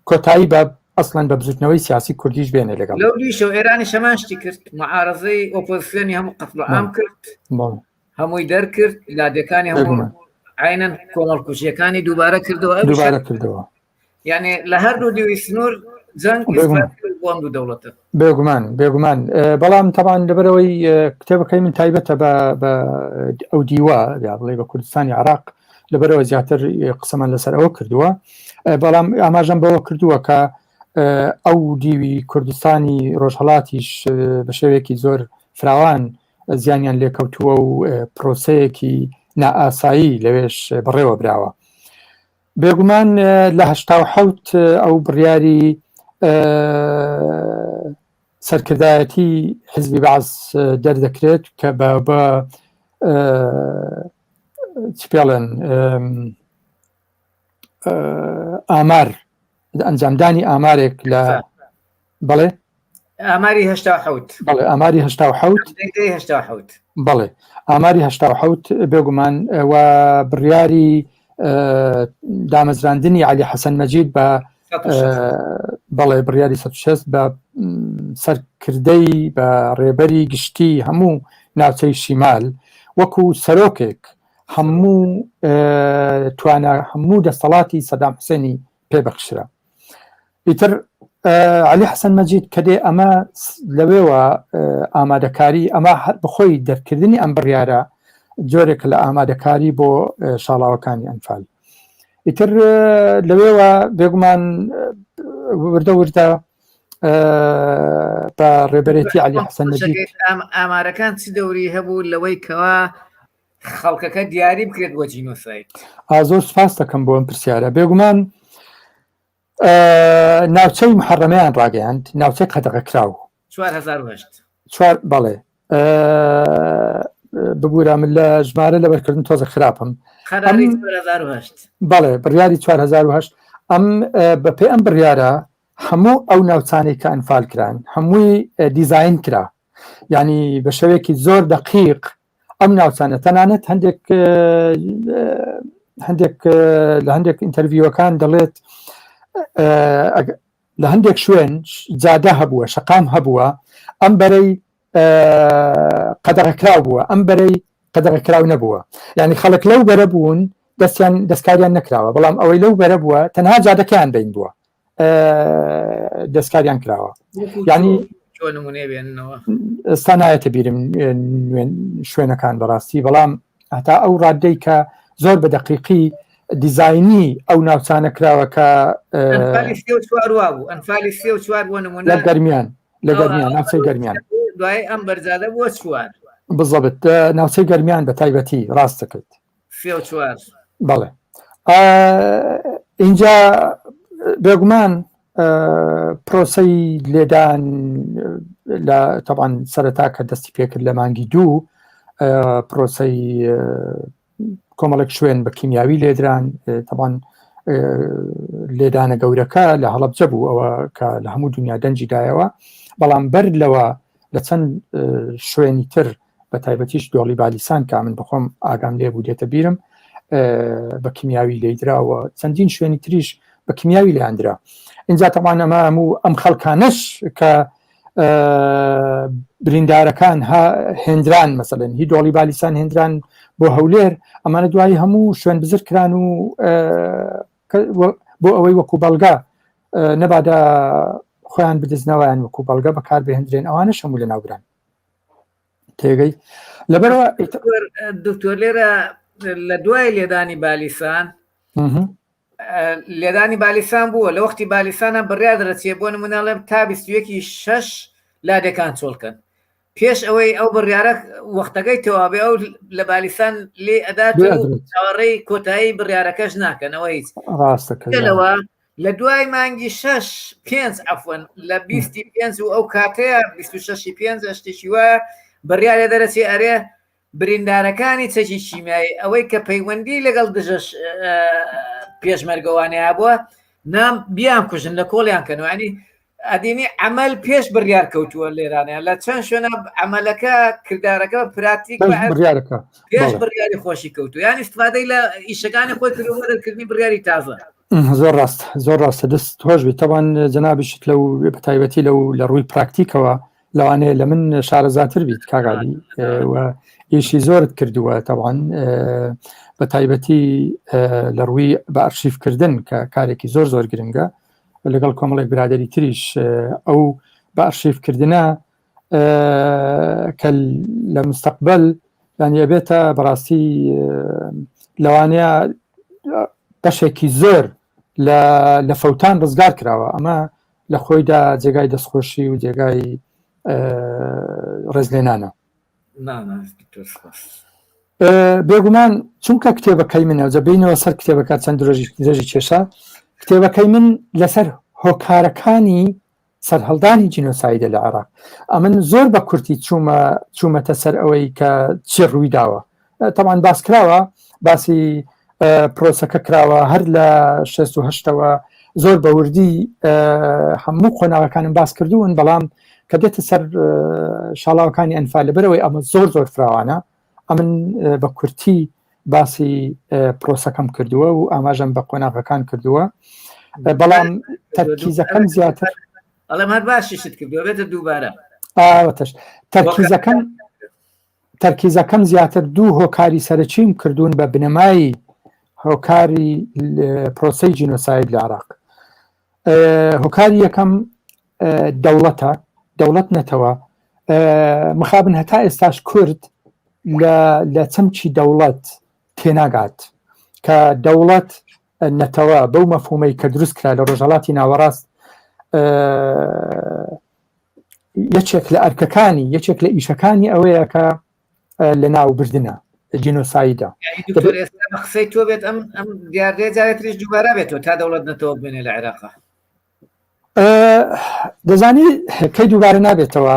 کۆتایی بە ئەسڵەن بە بزوتنەوەی سیاسی کوردیش بێنێ لەگەڵ لەو دیشەوە ئێرانی شەمان شتی کرد معارەزەی ئۆپۆزیسیۆنی هەموو قەتڵ عام کرد هەمووی دەرکرد لادێکانی هەموو عینەن کۆمەڵکوژیەکانی دووبارە کردەوە دووبارە کردەوە یعنی لە هەردوو دیوی سنوور جەنگ بۆ ئەم دوو دەوڵەتە. بێگومان بێگومان بەڵام تەبان لەبەرەوەی کتێبەکەی من تایبەتە بە ئەو دیوە یا بڵێ بە کوردستانی عراق لەبەرەوە زیاتر قسەمان لەسەر ئەوە کردووە بەڵام ئاماژەم بەوە کردووە کە ئەو دیوی کوردستانی ڕۆژهڵاتیش بە شێوەیەکی زۆر فراوان زیانیان لێکەوتووە و پرۆسەیەکی نائاسایی لەوێش بەڕێوە براوە. بێگومان لە 87 ئەو بڕیاری سەرکردایەتی حزبی بەعس دەردەکرێت کە بە بە چ پێڵێن ئامار ئەنجامدانی ئامارێک لە بەڵێ ئاماری 87 بەڵێ ئاماری 87 87 بەڵێ ئاماری 87 بێگومان و بڕیاری دامەزراندنی علی حەسەن مەجید بە بەڵێ بڕیاری 16 بە سەرکردەی بە ڕێبەری گشتی هەموو ناوچەی شیمال وەکو سەرۆکێک هەموو توانا هەموو دەسەڵاتی سەدام حسێنی پێبەخشرا ئیتر عەلی حەسەن مەجید کە دێ ئەمە لەوێوە ئامادەکاری ئەمە هەر بخۆی دەرکردنی ئەم بڕیارە جۆرێک لە ئامادەکاری بۆ شاڵاوەکانی ئەنفال ئیتر لەوێوە بێگومان وردە وردە بە ڕێبەرێتی علی حەسەن مەجید ئامارەکان چ دەوری هەبوو لەوەی کەوا خەڵکەکە دیاری بکرێت بۆ جینۆساید زۆر سپاس دەکەم بۆ ئەم پرسیارە بێگومان ناوچەی محەڕەمەیان ڕاگەیاند ناوچەی قەدەغەکراو 4008 چوار بەڵێ ببوورە من لە ژمارە لەبەرکردن تۆزە خراپم بەڵێ بڕیاری 4008 ئەم بەپێ ئەم بڕیارە هەموو ئەو ناوچانەی کە ئەنفال کران هەمووی دیزین کرا یعنی بە شێوەیەکی زۆر دقیق ئەم ناوچانە تەنانەت هەندێک هەندێک لە هەندێک ئینتەرڤیوەکان دەڵێت لە هەندێک شوێن جادە هەبووە شەقام هەبووە ئەم بەرەی قەدەغەکراو بووە ئەم بەرەی قەدەغەکراو نەبووە یعنی خەڵک لەو بەرە بوون دەستیان دەستکاریان نەکراوە بەڵام ئەوەی لەو بەرە بووە تەنها جادەکەیان بین بووە دەستکاریان کراوە ینی ئێستا نایەتە بیرم شوێنەکان بەڕاستی بەڵام هەتا ئەو ڕادەی کە زۆر بە دەقیقی دیزایانی ئەو ناوچانە کراوە کە لە گەرمیان لە گەرمیان ناوچەی گەرمیان. دوای ئەم بەرزادە بووە چوار. بزەبت ناوچەی گەرمیان بە تایبەتی ڕاست دەکەیت. سێ و چوار. بەڵێ ئینجا بێگومان پرۆسەی لێدان لە تەبان سەرەتا کە دەستی پێکرد لە مانگی دوو پرۆسەی کۆمەڵێک شوێن بە کیمیاوی لێدران تەبان لێدانە گەورەکە لە هەڵەبجە بوو ئەوە کە لە هەموو دنیا دەنجی دایەوە بەڵام بەر لەوە لە چەند شوێنی تر بە تایبەتیش دۆڵی بالیسان کە من بخۆم ئاگام لێ بوو دێتە بیرم بە کیمیاوی لێدراوە چەندین شوێنی تریش بە کیمیاوی لێیاندرا اینجا تەمان ئەمە هەموو ئەم خەڵکانەش کە بریندارەکان هێندران مەسەلەن هی دۆڵی بالیسان هێندران بۆ هەولێر ئەمانە دوایی هەموو شوێن بزر کران و بۆ ئەوەی وەکو بەڵگە نەبادا خۆیان بدزنەوەیان وەکو بەڵگە بەکار بهێندرێن ئەوانە هەموو لە ناوبران تێگەی لەبەرەوە دکتۆر لێرە لە دوای لێدانی بالیسان لێدانی بالیسان بووە لە وەختی بالیسانە بڕیار دەرەچێ بۆ نموناڵێم تا 21 شەش لادێکان چۆڵکەن پێش ئەوەی ئەو بڕیارە وەختەکەی تەوابێ ئەو لە بالیسان لێ ئەدات چاوەڕێی کۆتایی بڕیارەکەش ناکەنەوە هیچ ڕاستەکەەوە لە دوای مانگی شەش پێنج عفوەن لە بیستی پێنج و ئەو کاتەیە 26 پێنج شتێکی وایە بڕیارە دەرەچێ ئەرێ بریندارەکانی چەکی کیمیایی ئەوەی کە پەیوەندی لەگەڵ دژە پێشمەرگەوانەیە بووە نام بیان کوژن لە کۆڵیان کەنەوە ینی ئەدینی عمل پێش بڕیار کەوتووە لێرانە لە چەند شوێنە عملەکە کردارەکە پراتیک بڕیارەکە پێش بڕیاری خۆشی کەوتو یان استفادەی لە ئیشەکانی خۆی کردووە دەرکردنی بڕیاری تازە زۆر ڕاست زۆر ڕاستە دەست خۆش بێت تەوان جەنابیشت لەو بەتایبەتی لەو لە ڕووی پراکتیکەوە لەوانەیە لە من شارەزاتر بیت کاگالی و ئیشی زۆرت کردووە تەوان بە تایبەتی لە ڕووی بە ئەرشیفکردن کە کارێکی زۆر زۆر گرنگە لەگەڵ کۆمەڵێک برادری تریش ئەو بە ئەرشیفکردە کە لە مستەقبل یانی ئەبێتە بەڕاستی لەوانەیە بەشێکی زۆر لە فەوتان ڕزگار کراوە ئەمە لە خۆیدا جێگای دەستخۆشی و جێگای ڕێزلێنانە بێگومان چونکە کتێبەکەی منە جەبینەوە سەر کتێبەکە چەند درێژی درێژی کێشا کتێبەکەی من لەسەر هۆکارەکانی سەرهەڵدانی جینۆسایدە لە عێراق ئەمن زۆر بە کورتی چوومە چوومەتە سەر ئەوەی کە چی ڕووی داوە تەمان باس کراوە باسی پرۆسەکە کراوە هەر لە 16ەوە زۆر بە وردی هەموو قۆناغەکانم باس کردوون بەڵام کە دێتە سەر شاڵاوەکانی ئەنفال لەبەرەوەی ئەمە زۆر زۆر فراوانە ئەمن بە کورتی باسی پرۆسەکەم کردووە و ئاماژەم بە قۆناغەکان کردووە بەڵام تەرکیزەکەم زیاتر ئەڵێم هەر باشیشت کردووە بێتە دووبارە ئاوەتەش تەرکیزەکەم تەرکیزەکەم زیاتر دوو هۆکاری سەرەکیم کردوون بە بنەمای هۆکاری پرۆسەی جینۆساید لە عراق هۆکاری یەکەم دەوڵەتە دەوڵەت نەتەوە مخابن هەتا ئێستاش کورد لە چەمکی دەوڵەت تێناگات کە دەوڵەت نەتەوە بەو مەفهومەی کە دروست کرا لە ڕۆژهڵاتی ناوەڕاست یەکێک لە ئەرکەکانی یەکێک لە ئیشەکانی ئەوەیە کە لە ناوبردنە جینۆسایدە. دکتۆر ئێستا بە قسەی تۆ بێت ئەم ئەم دیاردەیە جارێتریش دووبارە بێتەوە تا دەوڵەت نەتەوە بمێنێ لە عێراقا. دەزانی کەی دووبارە نابێتەوە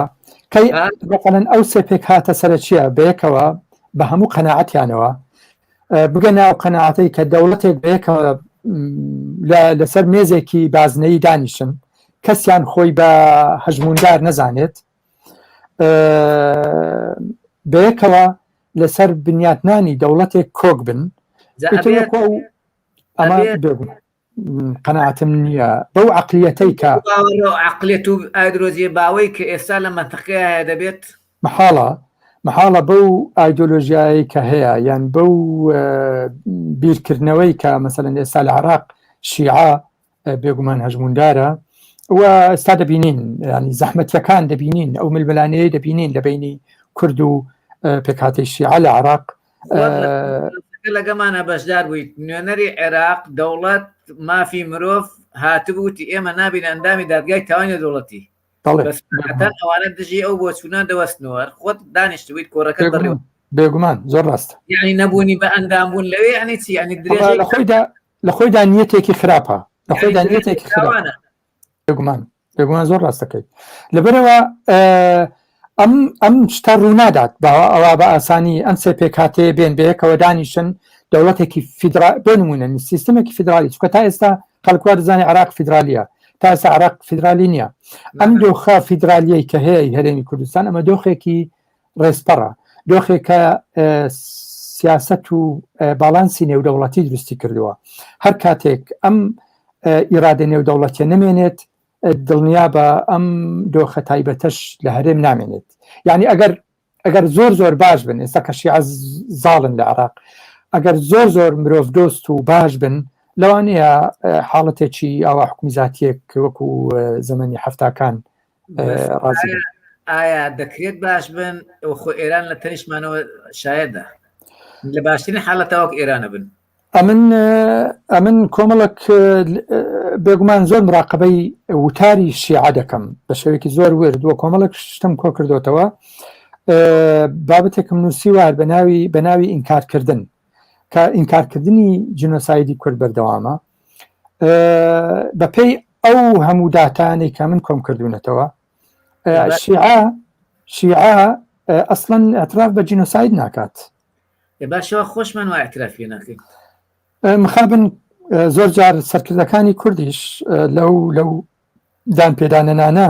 کەی بەقەلەن ئەو سێ پێکهاتە سەرەکیە بەیەکەوە بە هەموو قەناعەتیانەوە بگەنە ئەو قەناعەتەی کە دەوڵەتێک بەیەکەوە لەسەر مێزێکی بازنەیی دانیشن کەسیان خۆی بە هەژموندار نەزانێت بەیەکەوە لەسەر بنیاتنانی دەوڵەتێک کۆک بن ئەمە قەناعەتم نییە بەو عقلیەتەی کە عقلێت و ئایدرۆزیە باوەی کە ئێستا لە مەنتقەیە دەبێت مەحاڵە مەحاڵە بەو ئایدۆلۆژیایی کە هەیە یان بەو بیرکردنەوەی کە مەسەلەن ئێستا لە عراق شیعە بێگومان هەژموندارە و ئێستا دەبینین ینی زەحمەتیەکان دەبینین ئەو ململانەیە دەبینین لە بینی کورد و پێکهاتەی شیعە لە عراق لەگەمانە بەشدار بوویت نوێنەری عێراق دەوڵەت مافی مرۆڤ هاتبووتی ئێمە نابین ئەندامی دادگای تاوانی دەوڵەتی. هەتا ئەوانە دژی ئەو بۆچوونە دەوەستنەوە خۆت دانیشتبوویت کۆڕەکە بەڕێوە بێگومان زۆر ڕاستە یعنی نەبوونی بە ئەندام بوون لەوێ یعنی چی یعنی درێژەی لە خۆیدا لە خۆیدا نیەتێکی خراپە لە خۆیدا نیەتێکی خراپە بێگومان بێگومان زۆر ڕاستەکەیت لەبەرەوە ئەم ئەم شتە ڕوونادات با ئەوە بە ئاسانی ئەم سێ پێکهاتەیە بێن بەیەکەوە دانیشن دەوڵەتێکی فیدرا بۆ نمونە سیستمێکی فیدرالی چکە تا ئێستا خەڵک وا دەزانێت عراق فیدرالیە تا ئێستا عراق فیدرالی نییە ئەم دۆخە فیدرالیەی کە هەیە هەرێمی کوردستان ئەمە دۆخێکی ڕێزپەڕە دۆخێکە سیاست و باڵانسی نێودەوڵەتی دروستی کردووە هەر کاتێک ئەم ئیرادە نێودەوڵەتیە نمێنێت دڵنیا بە ئەم دۆخە تایبەتەش لە هەرێم نامێنێت یعنی ئەگەر ئەگەر زۆر زۆر باش بن ئێستا کە شیعە زاڵن لە عراق ئەگەر زۆر زۆر مرۆڤ دۆست و باش بن لەوانەیە حاڵەتێکی ئاوا حکومی زاتیەک وەکو زەمەنی هەفتاکان ڕازی ئایا دەکرێت باش بن خۆ ئێران لە تەنیشتمانەوە شایەدە لە باشترین حاڵەتە وەک ئێرانە بن ئەمن ئەمن کۆمەڵک بێگومان زۆر مراقبەی وتاری شیعە دەکەم بە شێوەیەکی زۆر ورد وە کۆمەڵک شتم کۆ کردوتەوە بابەتێکم نووسیوە بە ناوی بە ناوی ئینکارکردن کە ئینکارکردنی جینۆسایدی کورد بەردەوامە بەپێی ئەو هەموو داتانەی کە من کۆم کردوونەتەوە شیعە شیعە ئەسڵەن اعتراف بە جینۆساید ناکات باشەوە خۆشمان وا اعتراف پێ ناکەین مخابن زۆر جار سەرکردەکانی کوردیش لەو لەو دان پێدانەنانە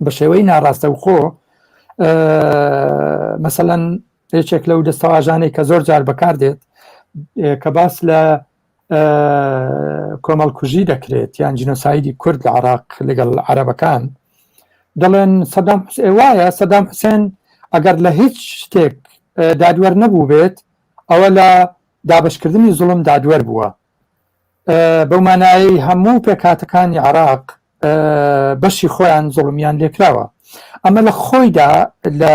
بە شێوەی ناڕاستەوخۆ مەسەەن یەکێک لەو دەستەواژانەی کە زۆر جار بەکاردێت کە باس لە کۆمەڵکوژی دەکرێت یان جینۆسایدی کورد لە عراق لەگەڵ عەرەبەکان دەڵێن سەدام وایە سەدام حوسێن ئەگەر لە هیچ شتێک دادوەر نەبوو بێت ئەوە لە دابشکردنی زوڵم دادوەر بووە بەو مانایەی هەموو پێکهاتەکانی عراق بەشی خۆیان زوڵمیان لێکراوە ئەمە لە خۆیدا لە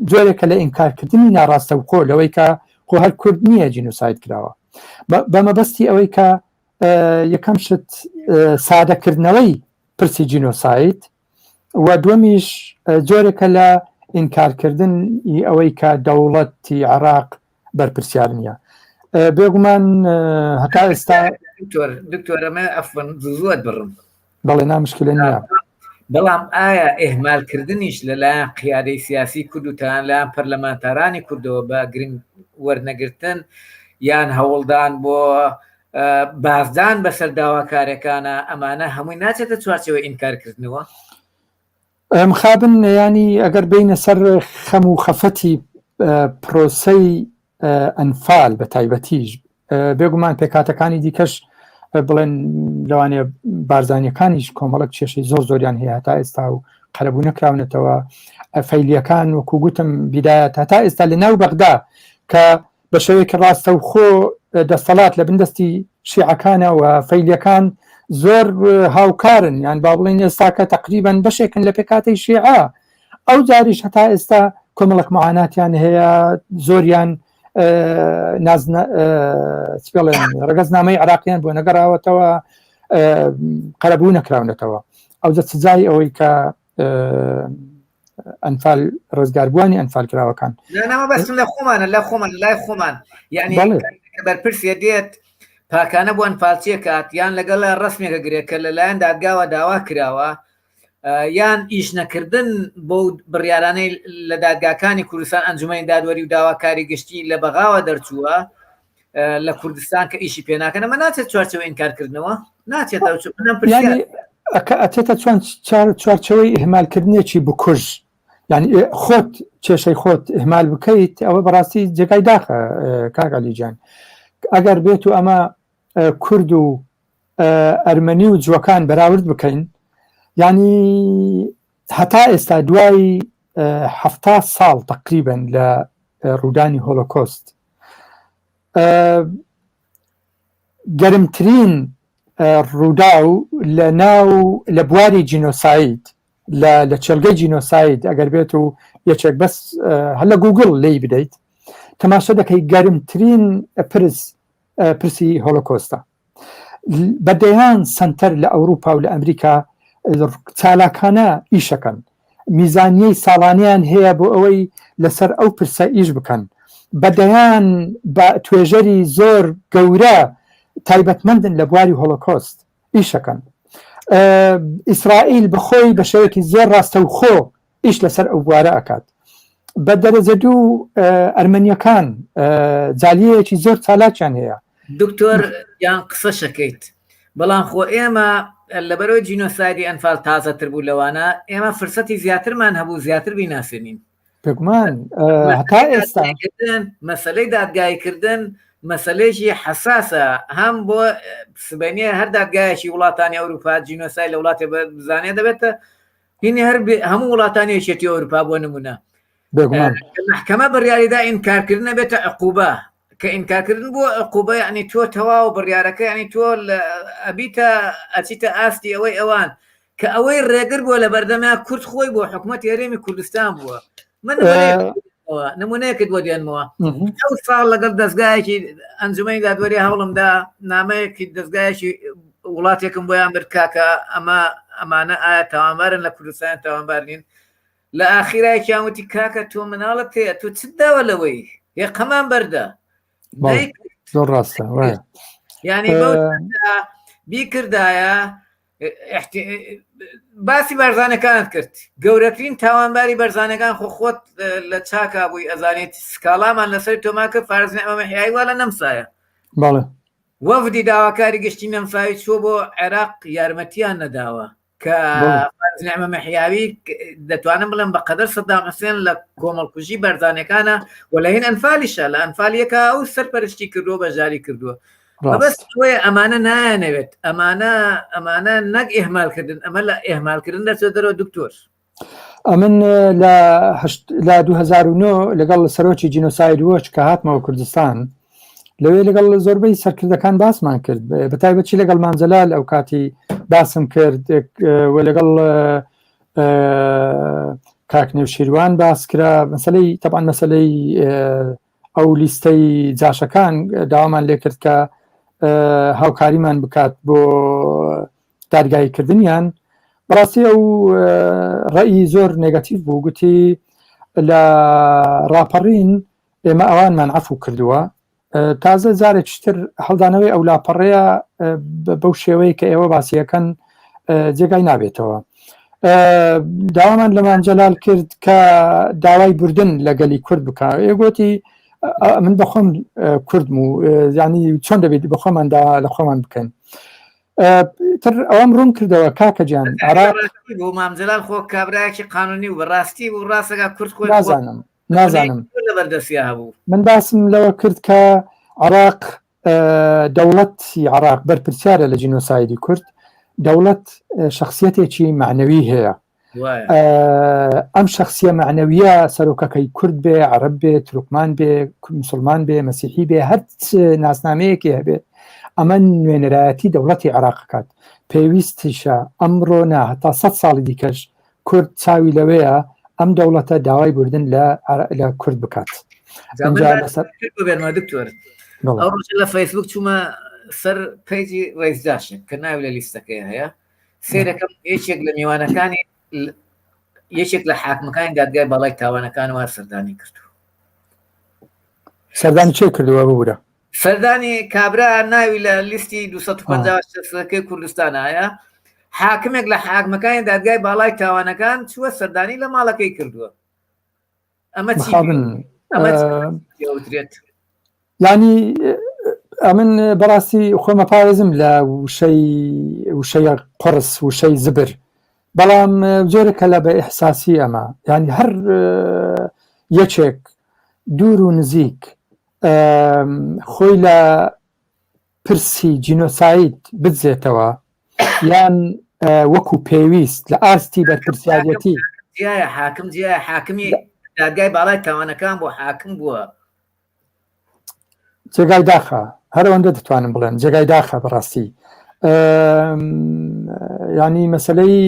جۆرێکە لە ئینکارکردنی ناڕاستەوخۆ لەوەی کە خۆ هەر کورد نییە جینۆساید کراوە بە مەبەستی ئەوەی کە یەکەم شت سادەکردنەوەی پرسی جینۆساید و دووەمیش جۆرێکە لە ئینکارکردن ئەوەی کە دەوڵەتی عراق بەرپرسیار نییە بێگومان هەتا ئێستا دکتۆرەمە ئەفن زووت بڕم بەڵێ نامشکلە نییە بەڵام ئایا ئێهمالکردنیش لەلایەن قیادەی سیاسی کورد و تەنانەت لەلایەن پەرلەمانتارانی کوردەوە بە گرنگ وەرنەگرتن یان هەوڵدان بۆ بازدان بەسەر داواکارەکانە ئەمانە هەمووی ناچێتە چوارچێوەی ئینکارکردنەوە؟ مخابن ینی ئەگەر بینە سەر خەم و خەفەتی پرۆسەی ئەنفال بە تایبەتیش بێگومان پێکاتەکانی دیکەش بڵێن لەوانەیە بارزانیەکانیش کۆمەڵک کێشەی زۆر زۆریان هەیە هەتا ئێستا و قەرەبوو نەکراونەتەوە فەیلیەکان وەکو گوتم بیدایەت هەتا ئێستا لە ناو بەغدا کە بە شێوەیەکی ڕاستەوخۆ دەسەڵات لە بندەستی شیعەکانە و فەیلیەکان زۆر هاوکارن یان با بڵێن ئێستاکە تقریبان بەشێکن لە پێکاتەی شیعە ئەو جاریش هەتا ئێستا کۆمەڵک معاناتیان هەیە زۆریان پێڵێن ڕگەزنامەی عراقیان بۆ نەگەڕاوەتەوە قەرەبوو نەکراونەتەوە ئەو جە سزای ئەوەی کە ئەنفال ڕزگاربووانی ئەنفال کراوەکان بەسم لە خۆمانە لە خۆمان لای خۆمان یعنی بەرپرسێ دێت پاکانە بۆ ئەنفالچیە کات یان لەگەڵ ڕسمێکە گرێت کە لەلایەن دادگاوە داوا کراوە یان ئیش نەکردن بۆ بڕیارانەی لە دادگاکانی کوردستان ئەنجومەنی دادوەری و داواکاری گشتی لە بەغاوە دەرچووە لە کوردستان کە ئیشی پێناکەن ئەمە ناچێت چوارچەوە ئینکارکردنەوە ناچێتە ئەچێتە چۆن چوارچەوەی ئهمالکردنێکی بکوژ یعنی خۆت کێشەی خۆت ئهمال بکەیت ئەوە بەڕاستی جێگای داخە کاک عەلی گیان ئەگەر بێت و ئەمە کورد و ئەرمەنی و جوەکان بەراورد بکەین یعنی هەتا ئێستا دوای هەفتا ساڵ تقریبن لە ڕوودانی هۆلۆکۆست گەرمترین ڕووداو لە ناو لە بواری جینۆساید لە لە چێلگەی جینۆساید ئەگەر بێت و یەکێک بەس هەر لە گوگڵ لی بدەیت تەماشا دەکەی گەرمترین پرس پرسی هۆلۆکۆستە بە دەیان سنتەر لە ئەوروپا و لە ئەمریکا چالاکانە ئیشەکەن میزانیەی ساڵانیان هەیە بۆ ئەوەی لەسەر ئەو پرسە ئیش بکەن بە دەیان بە توێژەری زۆر گەورە تایبەتمەندن لە بواری هۆلۆکۆست ئیشەکەن ئیسرائیل بەخۆی بە شێوەیەکی زۆر ڕاستەوخۆ ئیش لەسەر ئەو بوارە ئەکات بە دەرەجە دوو ئەرمەنیەکان جالیەیەکی زۆر چالاکیان هەیە دکتۆر یان قسە شەکەیت بەڵام خۆ ئێمە لەبەرەوەی جینۆسایدی ئەنفال تازەتر بوو لەوانە ئێمە فرسەتی زیاترمان هەبوو زیاتر بیناسێنین بێگومان هەتا ئێستا مەسلەی دادگاییکردن مەسلەیەکی حساسە هەم بۆ سبەینێ هەر دادگایەکی وڵاتانی ئەوروپا جینۆسای لە وڵاتێ بزانێ دەبێتە هینی هەر هەموو وڵاتانی یەکێتی ئەوروپا بۆ نمونە بێگومان محکمە بڕیاریدا ئینکارکردن بێتە عقوبە کە ئینکارکردن بووە عقوبە یعنی تۆ تەواو بڕیارەکە یعنی تۆ ئەبیتە ئەچیتە ئاستی ئەوەی ئەوان کە ئەوەی ڕێگر بووە لە بەردەمیا کورد خۆی بۆ حکوومەت هەرێمی کوردستان بووە من نمونەیەکت بۆ دێنمەوە ئەو ساڵ لەگەڵ دەستگایەکی ئەنجومی دادوەری هەوڵمدا نامەیەکی دەستگایەکی وڵاتێکم بۆیان برد کاکە ئەمە ئەمانە ئایا تاوانبارن لە کوردستان تاوانبار نین لە ئاخیرایەکیان وتی کاکە تۆ مناڵت هەیە تۆ چت داوە لەوەی یەقەمان بەردە زۆر ڕاستە یعنی بیکردایە باسی بەرزانەکانت کرد گەورەترین تاوانباری بەرزانەکان خۆ خۆت لە چاکا بووی ئەزانیت سکاڵامان لەسەر تۆما کرد فارس نعمە مەحیایی وا لە نەمسایە بەڵێ وەفدی داواکاری گشتی نەمساوی چووە بۆ عێراق یارمەتیان نەداوە کە فارس نعمە مەحیاوی دەتوانم بڵێم بە قەدەر سەدام حسێن لە کۆمەڵکوژی بەرزانەکانە و لە هین ئەنفالیشە لە ئەنفالیەکە ئەو سەرپەرشتی کردووە بەشداری کردووە مەبەست ئەوەیە ئەمانە نایانەوێت ئەمانە ئەمانە نەک ئێهمالکردن ئەمە لە ئێهمالکردن دەچێت دەرەوە دکتۆر ئەمن لە لە 2009 لەگەڵ سەرۆکی جینۆساید وۆچ کە هاتمەوە کوردستان لەوێ لەگەڵ زۆربەی سەرکردەکان باسمان کرد بە تایبەتی لەگەڵ مامجلال ئەو کاتی باسم کرد و لەگەڵ کاک نەوشیروان باس کرا مەسلەی تەبان مەسلەی ئەو لیستەی جاشەکان داوامان لێکرد کە هاوکاریمان بکات بۆ دادگاییکردنیان بەڕاستی ئەو ڕێی زۆر نێگەتیڤ بوو گوتی لە ڕاپەڕین ئێمە ئەوانمان عفو کردووە تازە جارێکتر هەڵدانەوەی ئەو لاپەڕەیە بەو شێوەیە کە ئێوە باسیەکەن جێگای نابێتەوە داوامان لە مام جەلال کرد کە داوای بردن لە گەلی کورد بکە ئێگوتی من بەخۆم کوردم و ینی چۆن دەبێت بەخۆمان دا لە خۆمان بکەن تر ئەوەم ڕوون کردەوە کاکە گیان عراق بۆ مام جەلال خۆ کابراایکی قانونی و بەڕاستی و ڕاستەکە کورد خۆی نازانم نازانم لەبەردەستیا هەبوو من باسم لەوە کرد کە عراق دەوڵەتی عراق بەرپرسیارە لە جینۆسایدی کورد دەوڵەت شخصیەتێکی معنەوی هەیە ئەم شخصیە معنەویە سەرۆکەکەی کورد بێ عرب بێ تورکمان بێ مسلمان بێ مەسیحی بێ هەر ناسنامەیەکی هەبێت ئەمە نوێنەرایەتی دەوڵەتی عراقکات پێویستیشە ئەمڕۆ نا هەتا سە ساڵی دیکەش کورد چاوی لەوەیە ئەم دەوڵەتە داوای بردن لە لە کورد بکات دکتۆر ئەو ڕۆژە لە فەیسبوک چوومە سەر پەیجی ڕێز جاشێک کە ناوی لە لیستەکەی هەیە سێرەکەم یەکێک لە میوانەکانی یەکێک لە حاکمەکانی دادگای باڵای تاوانەکان وا سەردانی کردو سەردانی چێ کردووە ببورە سەردانی کابرا ناوی لە لیستی 256 کوردستان هەیە حاکمێک لە حاکمەکانی دادگای باڵای تاوانەکان چووە سەردانی لە ماڵەکەی کردووە ئەمە چی وترێت ینی ئەمن بەڕاستی خۆمە پارێزم لە وشەی وشەیە قڕس وشەی زبر بەڵام جۆرێکە لە بە ئیحساسی ئەمە ینی هەر یەکێک دوور و نزیک خۆی لە پرسی جینۆساید بدزێتەوە یان وەکو پێویست لە ئاستی بەرپرسیارەتی جیایە حاکم جیایە حاکمی دادگای باڵای تاوانەکان بۆ حاکم بووە جێگای داخە هەر ئەوەندە دەتوانم بڵێم جێگای داخە بەڕاستی ینی مەسلەی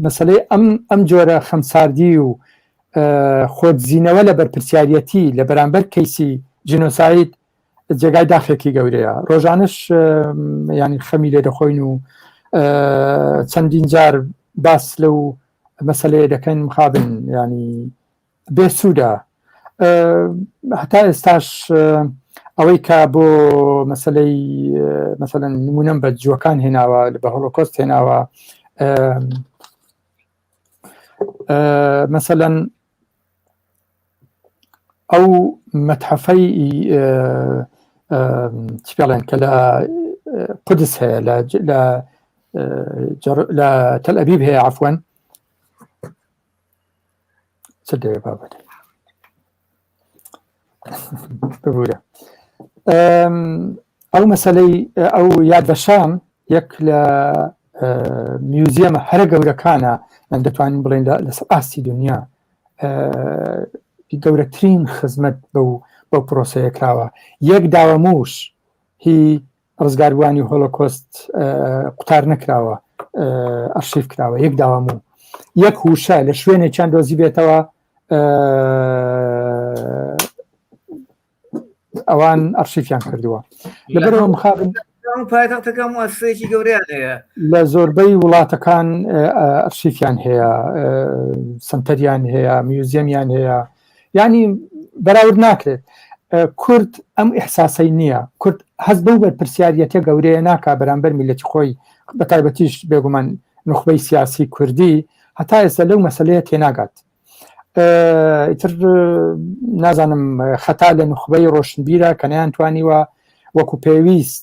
مەسلەی ئەم ئەم جۆرە خەمساردی و خۆدزینەوە لە بەرپرسیارەتی لە بەرامبەر کەیسی جینۆساید جێگای داخێکی گەورەیە ڕۆژانش ینی خەمی لێ دەخۆین و چەندین جار باس لەو مەسلەیە دەکەن مخابن ینی بێ سوودە هەتا ئێستاش ئەوەی کە بۆ مەسلەی مەسەلەن نمونەم بە جووەکان هێناوە بە هۆلۆکۆست هێناوە مەسەلەن ئەو مەتحەفەی چی پێڵێن کە لە قودس هەیە لە لە تەل ئەبیب هەیە عفوەن چ دەوێ بابەت ببوورە ئەو مەسلەی ئەو یاد بە شام یەک لە میوزیەمە هەرە گەورەکانە من دەتوانین بڵێن لەسەر ئاستی دنیا گەورەترین خزمەت بەو بەو پرۆسەیە کراوە یەک داوە موش هی ڕزگاربووانی هۆلۆکۆست قوتار نەکراوە ئەرشیف کراوە یەک داوام و یەک وشە لە شوێنێکیان دۆزی بێتەوە ئەوان ئەرشیفیان کردووە لەبەرەوە مخابن پایتەختەکە موسسەیەکی گەورەیان هەیە لە زۆربەی وڵاتەکان ئەرشیفیان هەیە سنتەریان هەیە میوزیەمیان هەیە ینی بەراورد ناکرێت کورد ئەم ئیحساسەی نییە کورد هەست بەو بەرپرسیاریەتە گەورەیە ناکا بەرامبەر میلەتی خۆی بە تایبەتیش بێگومان نوخبەی سیاسی کوردی هەتا ئێستا لەو مەسلەیە تێناگات ئیتر نازانم خەتا لە نوخبەی ڕۆشنبیرە کە نەیان توانیوە وەکو پێویست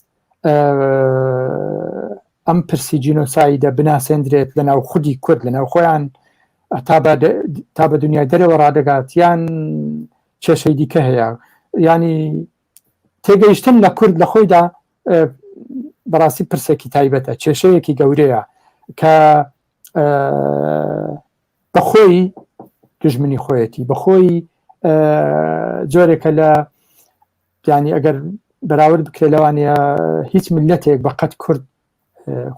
ئەم پرسی جینۆسایدە بناسێندرێت لە ناو خودی کورد لە ناو خۆیان تا بە دنیای دەرەوە ڕادەگات یان کێشەی دیکە هەیە ینی تێگەیشتن لە کورد لە خۆیدا بەڕاستی پرسێکی تایبەتە کێشەیەکی گەورەیە کە بەخۆی دژمنی خۆیەتی بەخۆی جۆرێکە لە یانی ئەگەر بەراورد بکرێت لەوانەیە هیچ میللەتێک بە قەت کورد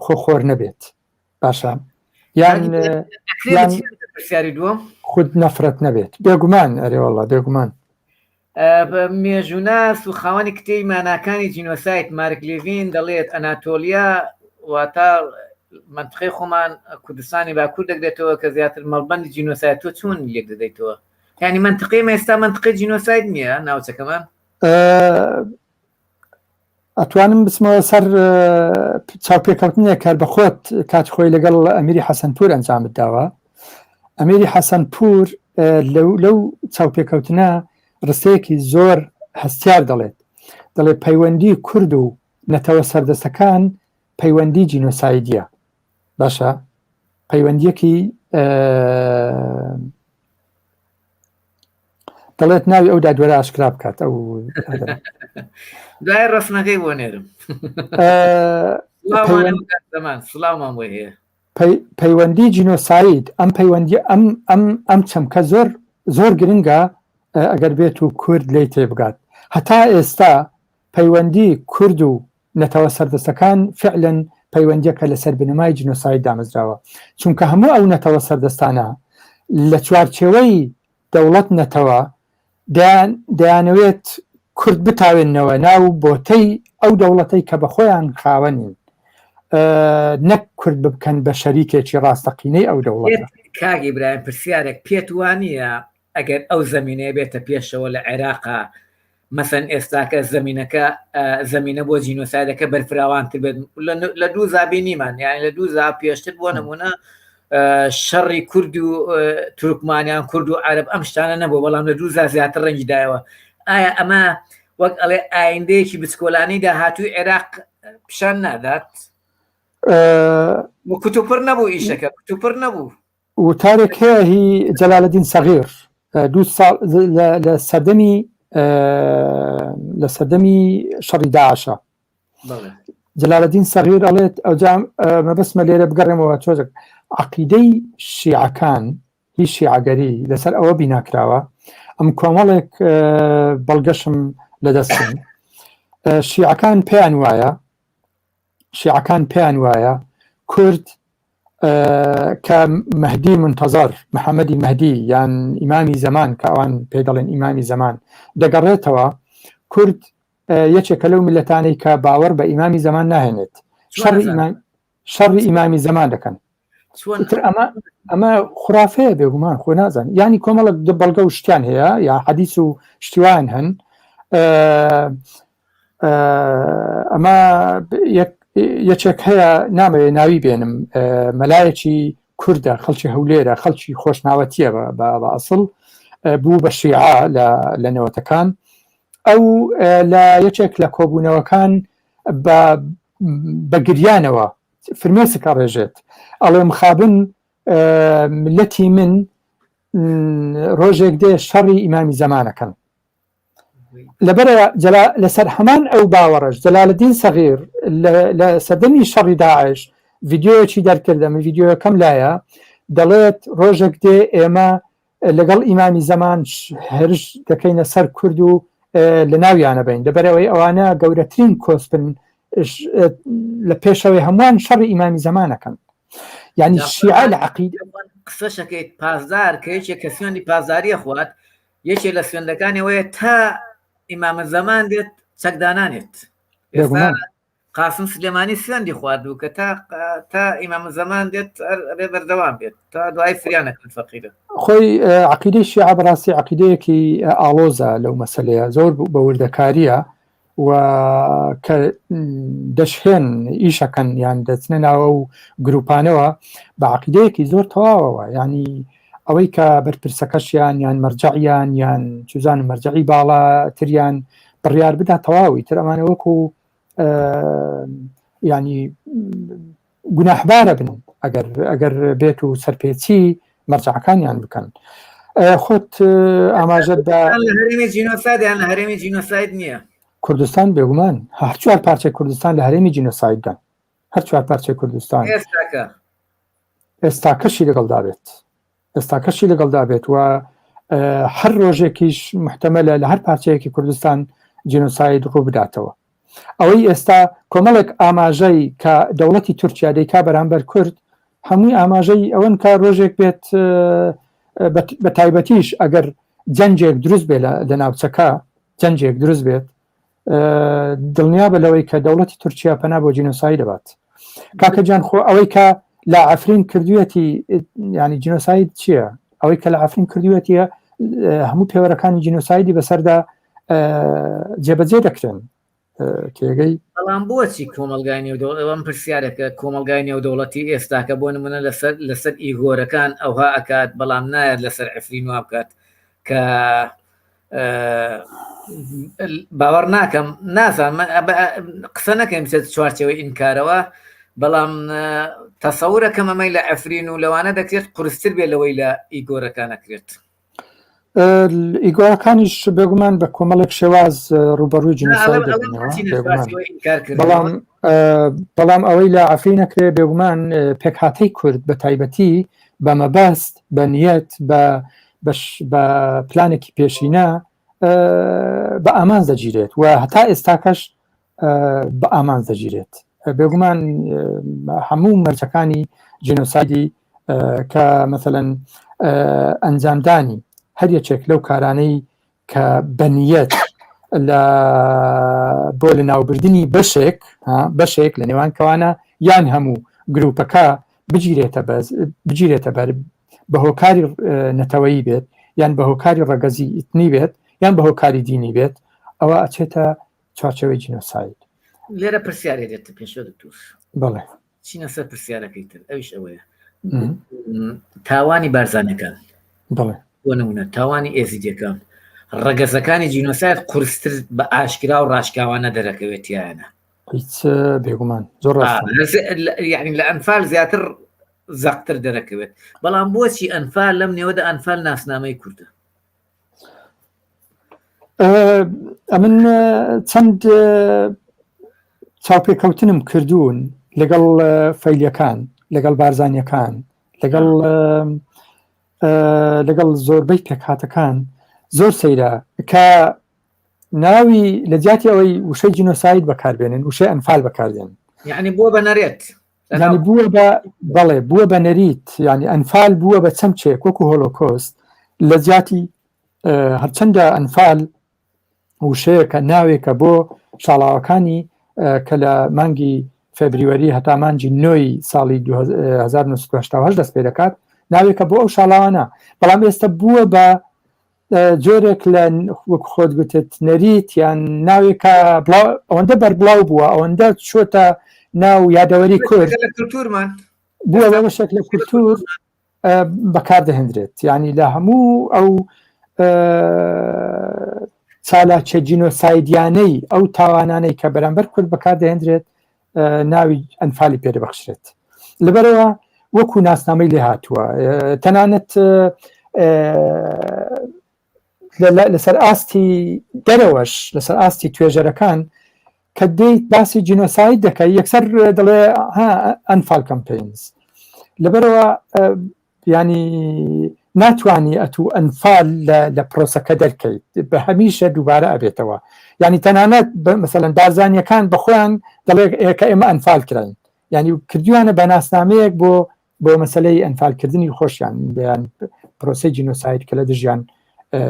خۆ خۆر نەبێت باشە یان پرسیاری دووەم خود نەفرەت نەبێت بێگومان ئەرێ والله بێگومان مێژووناس و خاوەنی کتێبی ماناکانی جینۆساید مارک لێڤین دەڵێت ئەناتۆلیا واتا منطقەی خۆمان کوردستانی باکوور دەگرێتەوە کە زیاتر مەڵبەندی جینۆساید تۆ چۆن لێک دەدەیتەوە یعنی منطقەی مە ئێستا منطقەی جینۆساید نییە ناوچەکەمان ئەتوانم بچمەوە سەر چاوپێکەوتنێک کار بە خۆت کات خۆی لەگەڵ ئەمیری حەسەنپور ئەنجامت داوە ئەمیری حەسەنپور لەو لەو چاوپێکەوتنە ڕستەیەکی زۆر هەستیار دەڵێت دەڵێ پەیوەندی کورد و نەتەوە سەردەستەکان پەیوەندی جینۆسایدیە باشە پەیوەندیەکی دەڵێت ناوی ئەو دادوەرە ئاشکرا بکات ئەو دوای ڕسمەکەی بۆ نێرم زمان سلااومان بۆ هەیە پەیوەندی جینۆساید ئەم پەیوەندی ئەم ئەم ئەم چەمکە زۆر زۆر گرنگە ئەگەر بێت و کورد لی تێبگات هەتا ئێستا پەیوەندی کورد و نەتەوە سەردەستەکان فعلەن پەیوەندیەکە لەسەر بنەمای جینۆساید دامەزراوە، چونکە هەموو ئەو نەتەوە سەردەستانە لە چوارچێوەی دەوڵەت نەتەوە دەیانەوێت کورد بتاوێننەوە ناو بۆتەی ئەو دەوڵەتەی کە بەخۆیان خاوەنین نەک کورد ببکەن بە شەریکێکی ڕاستەقینەی ئەو دەوڵەتە. کاک ئیبراهیم پرسیارێک پێت وانییە ئەگەر ئەو زەمینەیە بێتە پێشەوە لە عێراقا مەسەن ئێستاکە زەمینەکە زەمینە بۆ جینۆسایدەکە بەرفراوانتر بێت لە دوو زابینیمان یان لە دوو زا پێشتر بۆ نمونە شەڕی کورد و تورکمانیان کورد و عرب ئەم شتانە نەبوو بەڵام لە دوو زا زیاتر ڕەنگی دایەوە ئایا ئەمە وەک ئەڵێ ئایندەیەکی بچکۆلانی داهاتوی عێراق پیشان نادات کوتوپڕ نەبوو ئیشەکە کوتوپڕ نەبوو وتارێک هەیە هی جەلالەدین سەغیر دوو ساڵ لە سەردەمی لە سەردەمی شەڕی داعشە جەلالەدین سەغیر ئەڵێت ئەوجا مەبەستمە لێرە بگەڕێمەوە چۆزێک عقیدەی شیعەکان هی شیعەگەری لەسەر ئەوە بیناکراوە ئەم کۆمەڵێک بەڵگەشم لەدەستن شیعەکان پێیان وایە شیعەکان پێیان وایە کورد کە مەهدی منتەزەر محەممەدی مەهدی یان ئیمامی زەمان کە ئەوان پێ دەڵێن ئیمامی زەمان دەگەڕێتەوە کورد یەکێکە لەو میلەتانەی کە باوەڕ بە ئیمامی زەمان ناهێنێت شەڕی ئیمان شەڕی ئیمامی زەمان دەکەن. چۆن ئیتر ئەمە ئەمە خرافەیە بێگومان خۆ نازان یعنی کۆمەڵک بەڵگە و شتیان هەیە یا حەدیث و شتیوان هەن ئەمە یەکێک هەیە نامەوێ ناوی بێنم مەلایەکی کوردە خەڵکی هەولێرە خەڵکی خۆشناوەتیە بە ئەسڵ بوو بە شیعە لە نەوەتەکان ئەو لە یەکێک لە کۆبوونەوەکان بە گریانەوە فرمێسک ئەڕێژێت ئەڵێ مخابن ملەتی من ڕۆژێک دێ شەڕی ئیمامی زەمانەکەن لەبەرە لەسەر هەمان ئەو باوەڕش جەلالدین سەغیر لە سەردەمی شەڕی داعش ڤیددیوەکی دەرکردە من ڤیددیوەکەم لایە دەڵێت ڕۆژێک دێ ئێمە لەگەڵ ئیمامی زەمان هێرش دەکەینە سەر کورد و لە ناویانە بین لەبەرەوەی ئەوانە گەورەترین کۆسپن لە پێشەوەی هەمووان شەڕی ئیمامی زەمانەکەن یعنی شیعە لە عقید قسەشەکەیت پاسدار کە یەکێک کە سوێندی پاسداریە خوات یەکێ لە سوێندەکانی ئەوەیە تا ئیمامە زەمان دێت چەکدانانێت قاسم سلێمانی سوێندی خواردبوو کە تا تا ئیمام زەمان دێت ئەبێ بەردەوام بێت تا دوای فریانەکەن فەقیرە. خۆی عقیدەی شیعە بەڕاستی عقیدەیەکی ئاڵۆزە لەو مەسلەیە زۆر بە وردەکاریە و کە دەشهێن ئیشەکەن یان دەچنە ناوە و گروپانەوە بە عقیدەیەکی زۆر تەواوەوە ینی ئەوەی کە بەرپرسەکەشیان یان مەرجەعیان یان چزان مەرجعی باڵا تریان بڕیار بدا تەواوی تر ئەمانە وەکو ینی گوناحبارە بن ئەگەر ئەگەر بێت و سەرپێچی مەرجعەکانیان بکەن خۆت ئاماژەت بە هەرێمی جینۆساید یان لە هەرێمی جینۆساید نییە کوردستان بێگومان هەر چوار پارچەی کوردستان لە هەرێمی جینۆسایددان هەر چوار پارچەی کوردستان ئێستاکە ئێستاکەشی لەگەڵدا بێت ئێستاکەشی لەگەڵدا بێت و هەر ڕۆژێکیش محتەمەلە لە هەر پارچەیەکی کوردستان جینۆساید ڕوو بداتەوە ئەوەی ئێستا کۆمەڵێک ئاماژەی کە دەوڵەتی تورکیا دەیکا بەرامبەر کورد هەمووی ئاماژەی ئەوەن کە ڕۆژێک بێت بە تایبەتیش ئەگەر جەنجێک دروست بێت لە ناوچەکە جەنجێک دروست بێت دڵنیابە لەوەی کە دەوڵەتی تورکیا پەنا بۆ جینۆساید دەبات کاکە جان خۆ ئەوەی کە لە عفرین کردویەتی ینی جینۆساید چییە؟ ئەوەی کە لە عفرین کردویەتیە هەموو پێوەرەکانی جینۆسایدی بەسەردا جێبەجێ دەکرێن تێگەی بەڵام بۆچی کۆمەلگای نێودەوڵەت ئەم پرسیارێکە کۆمەلگای نێودەوڵەتی ئێستاکە بۆ نمونە لەسەر لەسەر ئیگۆرەکان ئەوها ئەکات بەڵام نایەت لەسەر عفرین وا بکات کە باوەڕ ناکەم نازان قسە نەکەین بچێت چوارچەوەی ئینکارەوە بەڵام تەسەورەکەم ئەمەی لە ئەفرین و لەوانە دەکرێت قورستر بێت لەوەی لە ئیگۆرەکان نەکرێت ئیگۆرەکانیش بێگومان بە کۆمەڵێک شێواز ڕوبەڕووی جنسای بەڵام بەڵام ئەوەی لە عفری نەکرێ بێگومان پێکهاتەی کورد بە تایبەتی بە مەبەست بە نیەت بە بە پلانێکی پێشینە بە ئامانج دەگیرێت و هەتا ئێستاکەش بە ئامانج دەگیرێت بێگومان هەموو مەرجەکانی جینۆسایدی کە مەسەلەن ئەنجامدانی هەر یەکێک لەو کارانەی کە بەنیەت لە بۆ لە ناوبردنی بەشێک بەشێک لە نێوان کەوانە یان هەموو گروپەکە بگیرێتە بەز بگیرێتە بەر بە هۆکاری نەتەوەیی بێت یان بە هۆکاری ڕەگەزی ئیتنی بێت یان بە هۆکاری دینی بێت ئەوە ئەچێتە چوارچێوەی جینۆساید. لێرە پرسیارێ دێتە پێشەوە دکتۆر. بەڵێ. چینە سەر پرسیارەکەی تر ئەویش ئەوەیە تاوانی بارزانەکان بەڵێ بۆ نمونە تاوانی ئێزیدیەکان ڕەگەزەکانی جینۆساید قورستر بە ئاشکرا و ڕاشکاوانە دەرەکەوێت تیایانە هیچ بێگومان زۆر ڕاستە یعنی لە ئەنفال زیاتر زەقتر دەرەکەوێت بەڵام بۆچی ئەنفال لەم نێوەدا ئەنفال ناسنامەی کوردە ئەمن چەند چاوپێکەوتنم کردوون لەگەڵ فەیلیەکان لەگەڵ بارزانیەکان لەگەڵ لەگەڵ زۆربەی پێکهاتەکان زۆر سەیرە کە ناوی لە جیاتی ئەوەی وشەی جینۆساید بەکاربێنن وشەی ئەنفال بەکاردێن یعنی بووە بە نەرێت ینی بووە بە بەڵێ بووە بە نەریت ینی ئەنفال بووە بە چەمچێک وەکو هۆلۆکۆست لە جیاتی هەرچەندە ئەنفال وشەیەکە ناوێکە بۆ شاڵاوەکانی کە لە مانگی فبریوەری هەتا مانگی نۆی ساڵی 1970 دەست پێ دەکات ناوێکە بۆ ئەو شاڵاوانە بەڵام ئێستا بووە بە جۆرێک لە وەک خۆت گوتت نەریت یان ناوێکە ئەوەندە بەربڵاو بووە ئەوەندە چۆتە ناو یادەوەری کورد لە کولتورمان بووە بە بەشێک لە کولتور بەکاردەهێنرێت ینی لە هەموو ئەو چالاکیە جینۆسایدیانەی ئەو تاوانانەی کە بەرامبەر کورد بەکاردەهێنرێت ناوی ئەنفالی پێدەبەخشرێت لەبەرەوە وەکو ناسنامەی لێ هاتووە تەنانەت لەسەر ئاستی دەرەوەش لەسەر ئاستی توێژەرەکان کە دێیت باسی جینۆساید دەکەی یەکسەر دەڵێ ها ئەنفال کەمپینز لەبەرەوە ینی ناتوانانی ئەتوو ئەنفال لە پرۆسەکە دەرکەیت بە هەمیشە دووبارە ئەبێتەوە ینی تەنانەت مەسەلەن بارزانیەکان بەخۆیان دەڵێ کە ئێمە ئەنفال کراین ینی کردویانە بە ناسنامەیەک بۆ بۆ مەسلەی ئەنفالکردنی خۆشیان بیان پرۆسی جینۆساید کە لە دژیان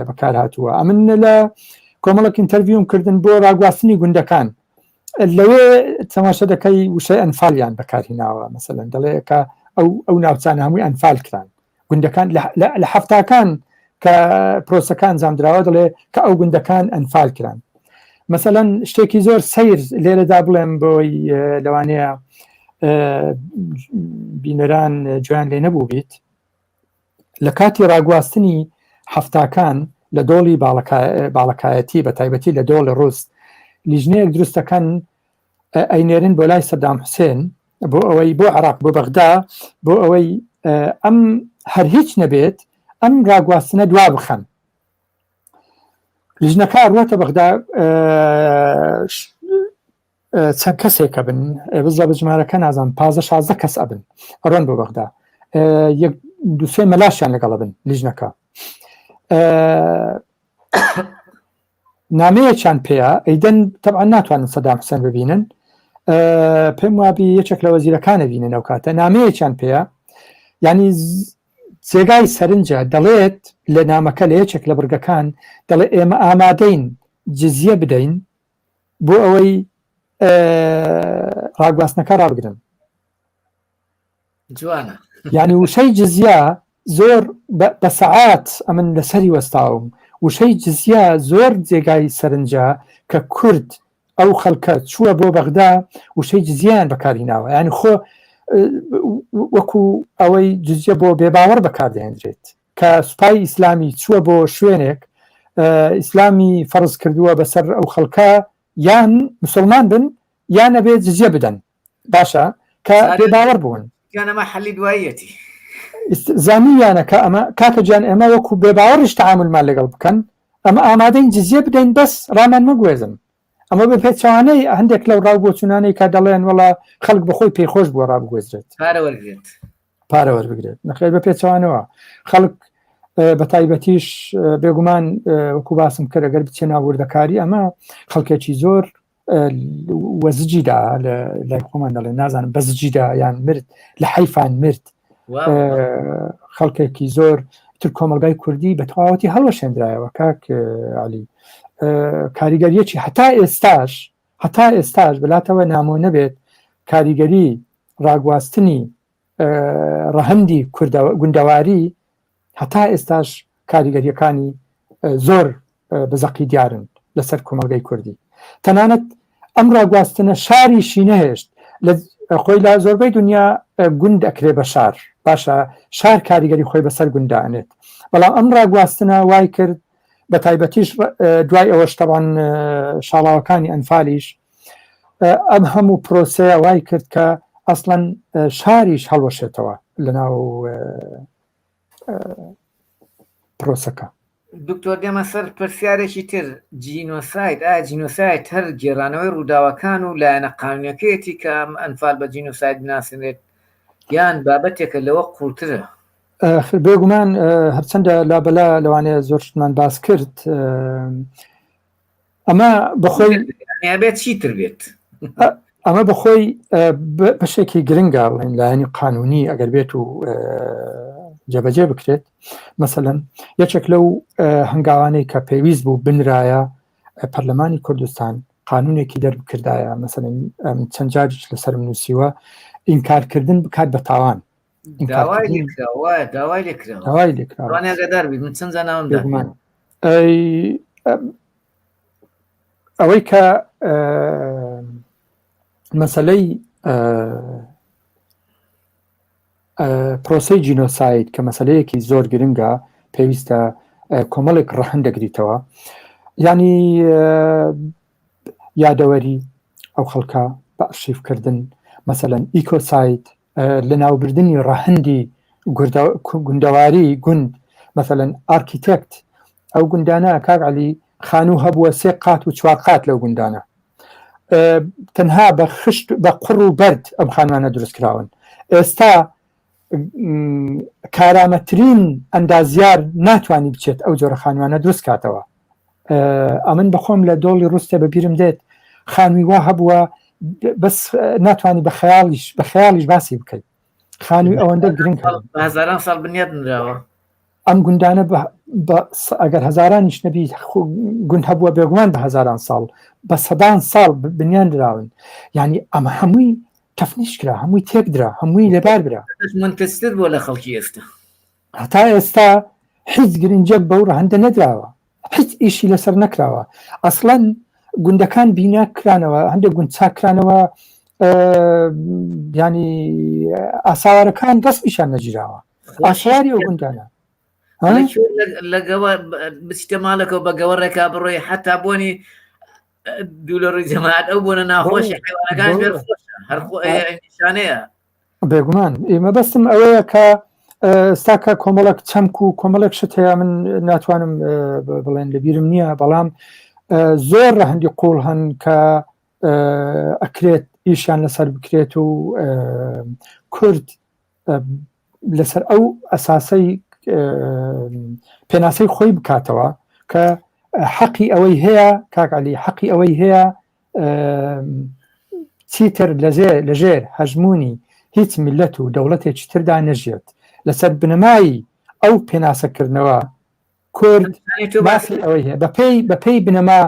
بەکار هاتووە ئەمن لە کۆمەڵک interview م کردن بۆ ڕاگواستنی گوندەکان لەوێ تەماشە دەکەی وشەی ئەنفالیان بەکارهیناوە مەسەلەن دەڵێ کە ئەو ئەو ناوچانە هەمووی ئەنفال کران گوندەکان لە هەفتاکان کە پرۆسەکان ئەنجامدراوە دەڵێ کە ئەو گوندەکان ئەنفال کران مەسەلەن شتێکی زۆر سەیر لێرەدا بڵێم بۆی لەوانەیە بینەران جویان لێ نەبوو بیت لە کاتی ڕاگواستنی هەفتاکان لە دۆڵی باڵەکایەتی بە تایبەتی لە دۆڵی ڕوس لیژنەیەک دروستەکەن ئەینێرن بۆ لای سەدام حوسێن بۆ ئەوەی بۆ عراق بۆ بەغدا بۆ ئەوەی ئەم هەر هیچ نەبێت ئەم ڕاگواستنە دوا بخەن لیژنەکە ڕوەتە بەغدا چەند کەسێکە بن بزە بژمارەکە نازان پازە شازدە کەس ئەبن ئەڕۆن بۆ بەغدا یەک دوسێ مەلاشیان لەگەڵە بن لیژنەکە نامەیەکیان پێیە ئەیدەن تەبعەن ناتوانن سەدام حسێن ببینن پێم وابی یەکێک لە وەزیرەکانە بینن ئەو کاتە نامەیەکیان پێیە ینی جێگای سەرنجە دەڵێت لە نامەکە لە یەکێک لە بڕگەکان دەڵێ ئێمە ئامادەین جزیە بدەین بۆ ئەوەی ڕاگواستنەکە ڕابگرن جوانە یعنی وشەی جزیە زۆر بە سەعات ئەمن لەسەری وەستاوم وشەی جزیە زۆر جێگای سەرنجە کە کورد ئەو خەڵکە چووە بۆ بەغدا وشەی جزیان بەکارهیناوە یعنی خۆ وەکو ئەوەی جزیە بۆ بێباوەڕ بەکاردەهێنرێت کە سوپای ئیسلامی چووە بۆ شوێنێک ئیسلامی فەرز کردووە بەسەر ئەو خەڵکە یان مسلمان بن یان ئەبێ جزیە بدەن باشە کە بێ باوەڕ بوون گیان ئەمە حەلی دواییەتی. زانیویانە کە ئەمە کاکە گیان ئێمە وەکو بێ باوەڕیش تەعامولمان لەگەڵ بکەن ئەمە ئامادەین جزیە بدەین بەس ڕامان مەگوێزن ئەمە بە پێچەوانەی هەندێک لەو ڕاو بۆچوونانەی کە دەڵێن وەڵا خەڵک بەخۆی پێی خۆش بووە ڕابگوێزرێت پارە وەرگرێت پارە وەربگرێت نەخێر بە پێچەوانەوە خەڵک بە تایبەتیش بێگومان وەکو باسم کرد ئەگەر بچێ ناو وردەکاری ئەمە خەڵکێکی زۆر وەزجیدا لە لای خۆمان دەڵێن نازانم بەزجیدا یان مرد لە حیفان مرد خەڵکێکی زۆر تر کۆمەلگای کوردی بە تەواوەتی هەڵوەشێنرایەوە کاک علی کاریگەریەکی هەتا ئێستاش هەتا ئێستاش بەلاتەوە نامۆ نەبێت کاریگەری ڕاگواستنی ڕەهەندی گوندەواری هەتا ئێستاش کاریگەریەکانی زۆر بە زەقی دیارن لەسەر کۆمەڵگەی کوردی تەنانەت ئەم ڕاگواستنە شاریشی نەهێشت لە خۆی لە زۆربەی دنیا گوند ئەکرێ بە شار باشە شار کاریگەری خۆی بەسەر گوندا ئەنێت بەڵام ئەم ڕاگواستنە وای کرد بە تایبەتیش دوای ئەوەش تەوان شاڵاوەکانی ئەنفالیش ئەم هەموو پرۆسەیە وای کرد کە ئەسڵەن شاریش هەڵوەشێتەوە لەناو پرۆسەکە. دکتۆر دێمە سەر پرسیارێکی تر، جینۆساید، ئایا جینۆساید هەر گێڕانەوەی ڕووداوەکان و لایەنە قانونیەکەیەتی کە ئەم ئەنفال بە جینۆساید بناسێنرێت یان بابەتێکە لەوە قوڵترە؟ بێگومان هەرچەندە لابەلا لەوانەیە زۆر شتمان باس کرد ئەمە بەخۆی بێت چیتر بێت ئەمە بەخۆی بەشێکی گرنگە بڵێن لایەنی قانونی ئەگەر بێت و جێبەجێ بکرێت مەسەلەن یەکێک لەو هەنگاوانەی کە پێویست بوو بنرایە پەرلەمانی کوردستان قانونێکی دەربکردایە مەسەلەن چەند جاریش لەسەرم نووسیوە ئینکارکردن بکات بە تاوان داوای لێکراوە داوای لێکراوە داوای لێکراوە ئاگادار بیت من چەند جار ناوم بێگومان ئەوەی کە مەسلەی پرۆسەی جینۆساید کە مەسلەیەکی زۆر گرنگە پێویستە کۆمەڵێک ڕەهەند دەگریتەوە ینی یادەوەری ئەو خەڵکە بە ئەرشیفکردن مەسەلەن ئیکۆساید لەناوبردنی ڕەهەندی گوندەواری گوند مەسەلەن ئارکیتێکت ئەو گوندانە کاک عەلی خانوو هەبووە سێ قات و چوار قات لەو گوندانە تەنها بە خشت بە قوڕ و بەرد ئەم خانوانە دروست کراون ئێستا کارامەترین ئەندازیار ناتوانانی بچێت ئەو جۆرە خانوانە دروست کاتەوە ئەمن بەخۆم لە دۆڵی ڕوستە بە بیرم دێت خانووی وا هەبووە بەس ناتوانانی بە خەیاڵیش بە خەیاڵیش باسی بکەیت خانووی ئەوەندە گرنگ هەزاران ساڵ بنیاد نراوە ئەم گوندانە ئەگەر هەزارانیش نەبی گوند هەبووە بێگومان بە هەزاران ساڵ بە سەدان ساڵ بنیان دراون یعنی ئەمە هەمووی تەفنیش کرا هەمووی تێکدرا هەمووی لەبار برا منتستر بۆ لە خەڵکی ئێستا هەتا ئێستا هیچ گرنگێک بەو ڕەهەندە نەدراوە هیچ ئیشی لەسەر نەکراوە ئەسڵەن گوندەکان بینا کرانەوە هەندێک گوند چاک کرانەوە ینی ئاساوارەکان ڕسمیشان نەگیراوە ئاسەواری ئەو گوندانە لەگەوە بچیتە ماڵەکەەوە بە گەوە ڕێکا بڕۆی حتا بۆنی دوو لە ڕووی جەماعەت ئەو بۆنە ناخۆشی حیوانەکان هەر نیشانەیە بێگومان مەبەستم ئەوەیە کە ستاکە کۆمەڵک چەمک و کۆمەڵێک شت هەیە من ناتوانم بڵێن لەبیرم نییە بەڵام زۆر ڕەهندی قوڵ هەن کە ئەکرێت ئیشیان لەسەر بکرێت و کورد لەسەر ئەو ئەساسەی پێناسەی خۆی بکاتەوە کە حەقی ئەوەی هەیە کاک علی حەقی ئەوەی هەیە چیتر لەژێر هەژمونی هیچ میلەت و دەوڵەتێکی تردا نەژێت لەسەر بنەمای ئەو پێناسەکردنەوە کورد مافی ئەوەی هەیە بەپێی بەپێی بنەما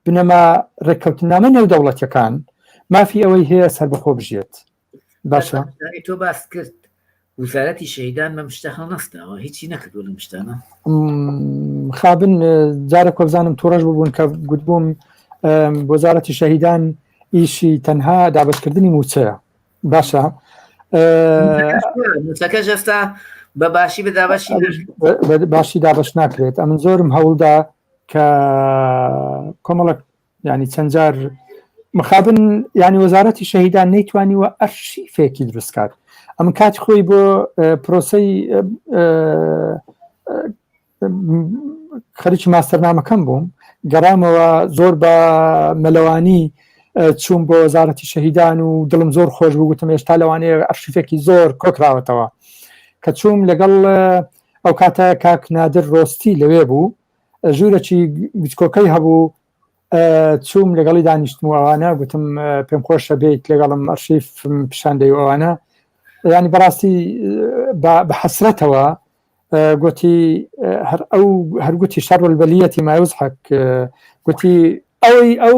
بنەما ڕێککەوتنامە نێودەوڵەتیەکان مافی ئەوەی هەیە سەربەخۆ بژێت باشە تۆ باس کرد وزارەتی شەهیدان بەم شتە هەڵنەستاوە هیچی نەکردووە لەم شتانە خابن جارە کۆبزانم تووڕەش ببوون کە گوتبووم وەزارەتی شەهیدان ئیشی تەنها دابشکردنی موچەیە باشە موچەکەش ئێستا بە باشی بە دابەشی باشی دابش ناکرێت ئەمن زۆرم هەوڵدا کە کۆمەڵک ینی چەند جار مخابن ینی وەزارەتی شەهیدان نەیتوانیوە ئەرشیفێکی دروستکات ئەم کات خۆی بۆ پرۆسی خەریکی ماستەرنامەکەم بووم گەڕامەوە زۆر بە مەلەوانی چوون بۆ وەزارەتی شەهیدان و دڵم زۆر خۆش بوو گوتم هێشتا لەوانەیە ئەرشیفێکی زۆر کۆکراوەتەوە کە چووم لەگەڵ ئەو کاتە کاک نادر ڕۆستی لەوێ بوو ژوورەکی بچکۆکەی هەبوو چووم لەگەڵی دانیشتم و ئەوانە گوتم پێم خۆشە بێیت لەگەڵم ئەرشیفم پیشان دەی و ئەوانە ینی بەڕاستی بە حەسرەتەوە گوتی هەر ئەو هەرگوتی شەڕ البەلیەتی مایوزحەک گوتی ئەوەی ئەو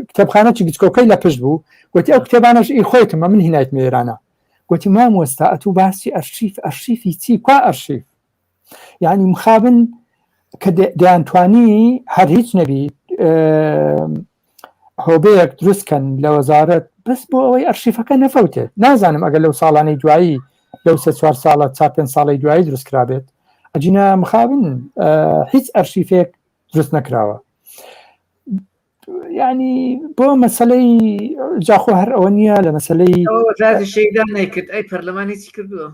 کتێبخانەی گچکۆکەی لە پشت بوو گوتی ئەو کتێبانەش ئی خۆیتمە من هینایتمە ئێرانە گوتی مامۆستا ئەتوو باسی ئەرشیف ئەرشیفی چی کوا ئەرشیف یعنی مخابن کە دەیانتوانی هەر هیچ نەبی هۆبەیەک دروست کەن لە وەزارەت بەس بۆ ئەوەی ئەرشیفەکە نەفەوتێت نازانم ئەگەر لەو ساڵانەی دوایی لەو سێ چوار ساڵە چا پێنج ساڵی دوایی دروست کرابێت ئەجینا مخابن هیچ ئەرشیفێک دروست نەکراوە ینی بۆ مەسلەی جاخۆ هەر ئەوە نییە لە مەسلەی شەیدان نەیکرد ئەی پەرلەمانی چی کردووە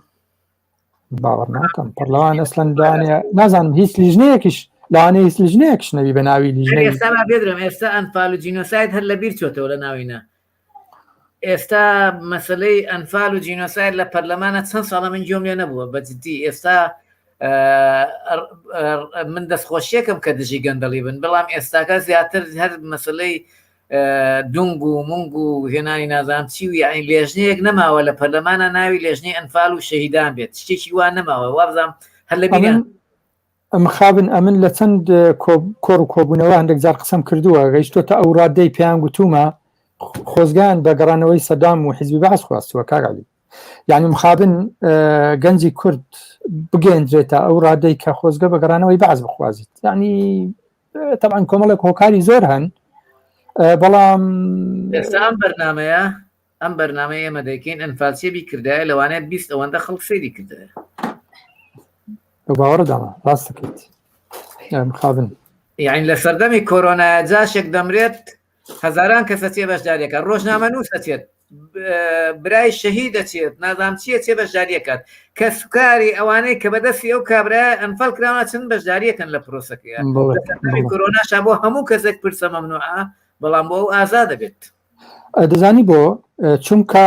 باوەڕ ناکەم پەرلەمان ئەسلەن دانێ نازانم هیچ لیژنەیەکیش لەوانەیە هیچ لیژنەیەکیش نەبی بە ناوی لیژنەی ئێستا با بێدرم ئێستا ئەنفال و جینۆساید هەر لەبیر چۆتەوە لە ناوینە ئێستا مەسلەی ئەنفال و جینۆساید لە پەرلەمانە چەند ساڵە من گوێم لێ نەبووە بە جدی ئێستا من دەستخۆشیەکەم کە دژی گەندەڵی بن بەڵام ئێستاکە زیاتر هەر مەسلەی دونگ و مونگ و هێنانی نازانم چی و یعنی لێژنەیەک نەماوە لە پەرلەمانە ناوی لێژنەی ئەنفال و شەهیدان بێت شتێکی وا نەماوە وابزانام هەر لە بیریان. مخابن ئەمن لە چەند کۆڕ و کۆبوونەوە هەندێک جار قسەم کردووە گەیشتۆتە ئەو ڕادەی پێیان گوتوومە خۆزگان بە گەڕانەوەی سەدام و حیزبی بەعس خواستووە کاک عەلی یعنی مخابن گەنجی کورد بگەندرێتە ئەو ڕادەی کە خۆزگە بە گەڕانەوەی بەعس بخوازیت یعنی تەبعەن کۆمەڵێک هۆکاری زۆر هەن بەڵام ئێستا ئەم بەرنمەیە ئەم بەرنامەی ئێمە دەیکەین ئەنفالچیە بیکردایە لەوانەیە 20 ئەوەندە خەڵک سەیری کردایە. لەو باوەڕەدامە ڕاست دەکەیت مخابن. یعنی لە سەردەمی کۆرۆنایە جاشێک دەمرێت هەزاران کەس ئەچێ بەشداریەکە ڕۆژنامە نووس ئەچێت برای شەهید دەچێت نازام چییە چێ بەشداریەکات کە سوکاری ئەوانەی کە بەدەستی ئەو کابرا ئەنفال کراوە چن بەشداریەکەن لە پرۆسەکەیە کۆرۆناشا بۆ هەموو کەسێک پرسە مەمنوعە بەڵام بۆ ئەو ئازاد دەبێت دەزانی بۆ چونکە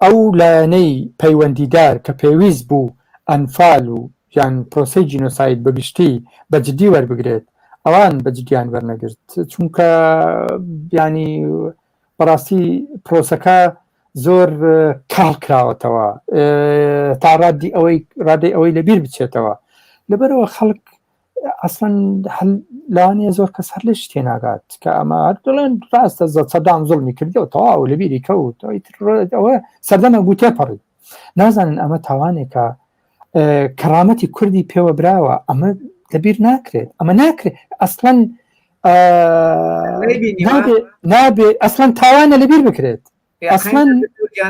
ئەو لایەنەی پەیوەندیدار کە پێویست بوو ئەنفال و یان پرۆسەی جینۆساید بەگشتی بە جدی وەربگرێت ئەوان بە جدیان وەرنەگرت چونکە بیانی بەڕاستی پرۆسەکە زۆر کاڵ کراوەتەوە تا ڕادی ئەوەی ڕادەی ئەوەی لەبیر بچێتەوە لەبەرەوە خەڵک ئەسڵەن لەوانەیە زۆر کەس هەر لەش تێناگات کە ئەمە هەر دەڵێن ڕاستە سەدام زوڵمی کردی و تەواو لەبیری کەوت ئەوە سەردەمە بوو تێپەڕی نازانن ئەمە تاوانێکە کەرامەتی کوردی پێوە براوە ئەمە لەبیر ناکرێت ئەمە ناکرێت ئەسڵەن نابێ ئەسڵەن تاوانە لەبیر بکرێت ئەسڵەن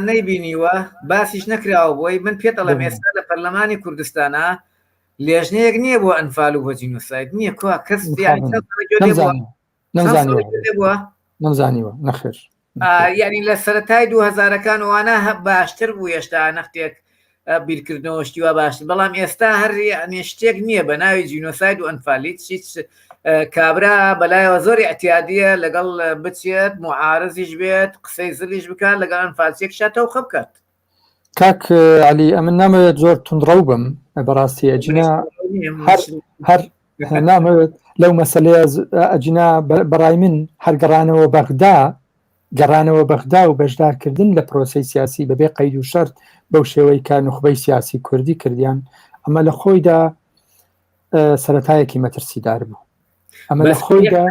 نەیبینیوە باسیش نەکراوە بۆی من پێت ئەڵێم ئێستا لە پەرلەمانی کوردستانە لێژنەیەک نییە بۆ ئەنفال و بۆ جینۆساید نییە کوا کەس نەمزانیوە نەخێر یعنی لە سەتای دوهزارەکان وانە باشتر بوو هێشتا نەختێک بیرکردنەوە شتی وا باشتر بەڵام ئێستا هەر یعنی شتێک نییە بە ناوی جینۆساید و ئەنفالیت هیچ کابرا بەلایەوە زۆر اعتیادیە لەگەڵ بچێت معارزیش بێت قسەی زلیش بکات لەگەڵ ئەنفالچێک شا تەوخە بکات کاک علی ئەمن نامەوێت زۆر تونڕەو بم بەڕاستی ئەجینا هەر هەر نامەوێت لەو مەسلەیە ئەجینا بەڕای من هەر گەڕانەوە بەغدا گەڕانەوە بەغدا و بەشدارکردن لە پرۆسەی سیاسی بەبێ قەید و شەرت بەو شێوەی کە نوخبەی سیاسی کوردی کردیان ئەمە لە خۆیدا سەتایەکی مەترسیدار بوو ئەمە لە خۆیدا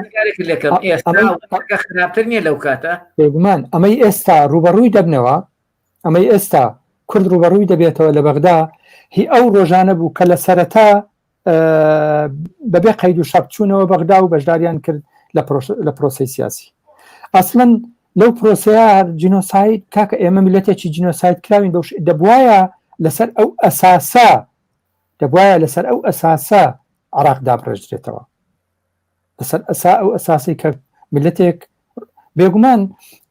خراپتر نییە لەو کاتە بێگومان ئەمەی ئێستا ڕوبەڕووی دەبنەوە ئەمەی ئێستا کورد ڕوبەڕووی دەبێتەوە لە بەغدا هی ئەو ڕۆژانە بوو کە لە سەرەتا بەبێ قەید و شەرت چوونەوە بەغدا و بەشداریان کرد لە پرۆسەی سیاسی ئەسڵەن لەو پرۆسەیە جینۆساید کاکە ئێمە میلەتێکی جینۆساید کراوین بەو دەبواە لەسەر ئەو ئەساسە دەبواە لەسەر ئەو ئەساسە عراق دابڕێژرێتەوە لەسەر ئەسا ئەو ئەساسی کە میلەتێک بێگومان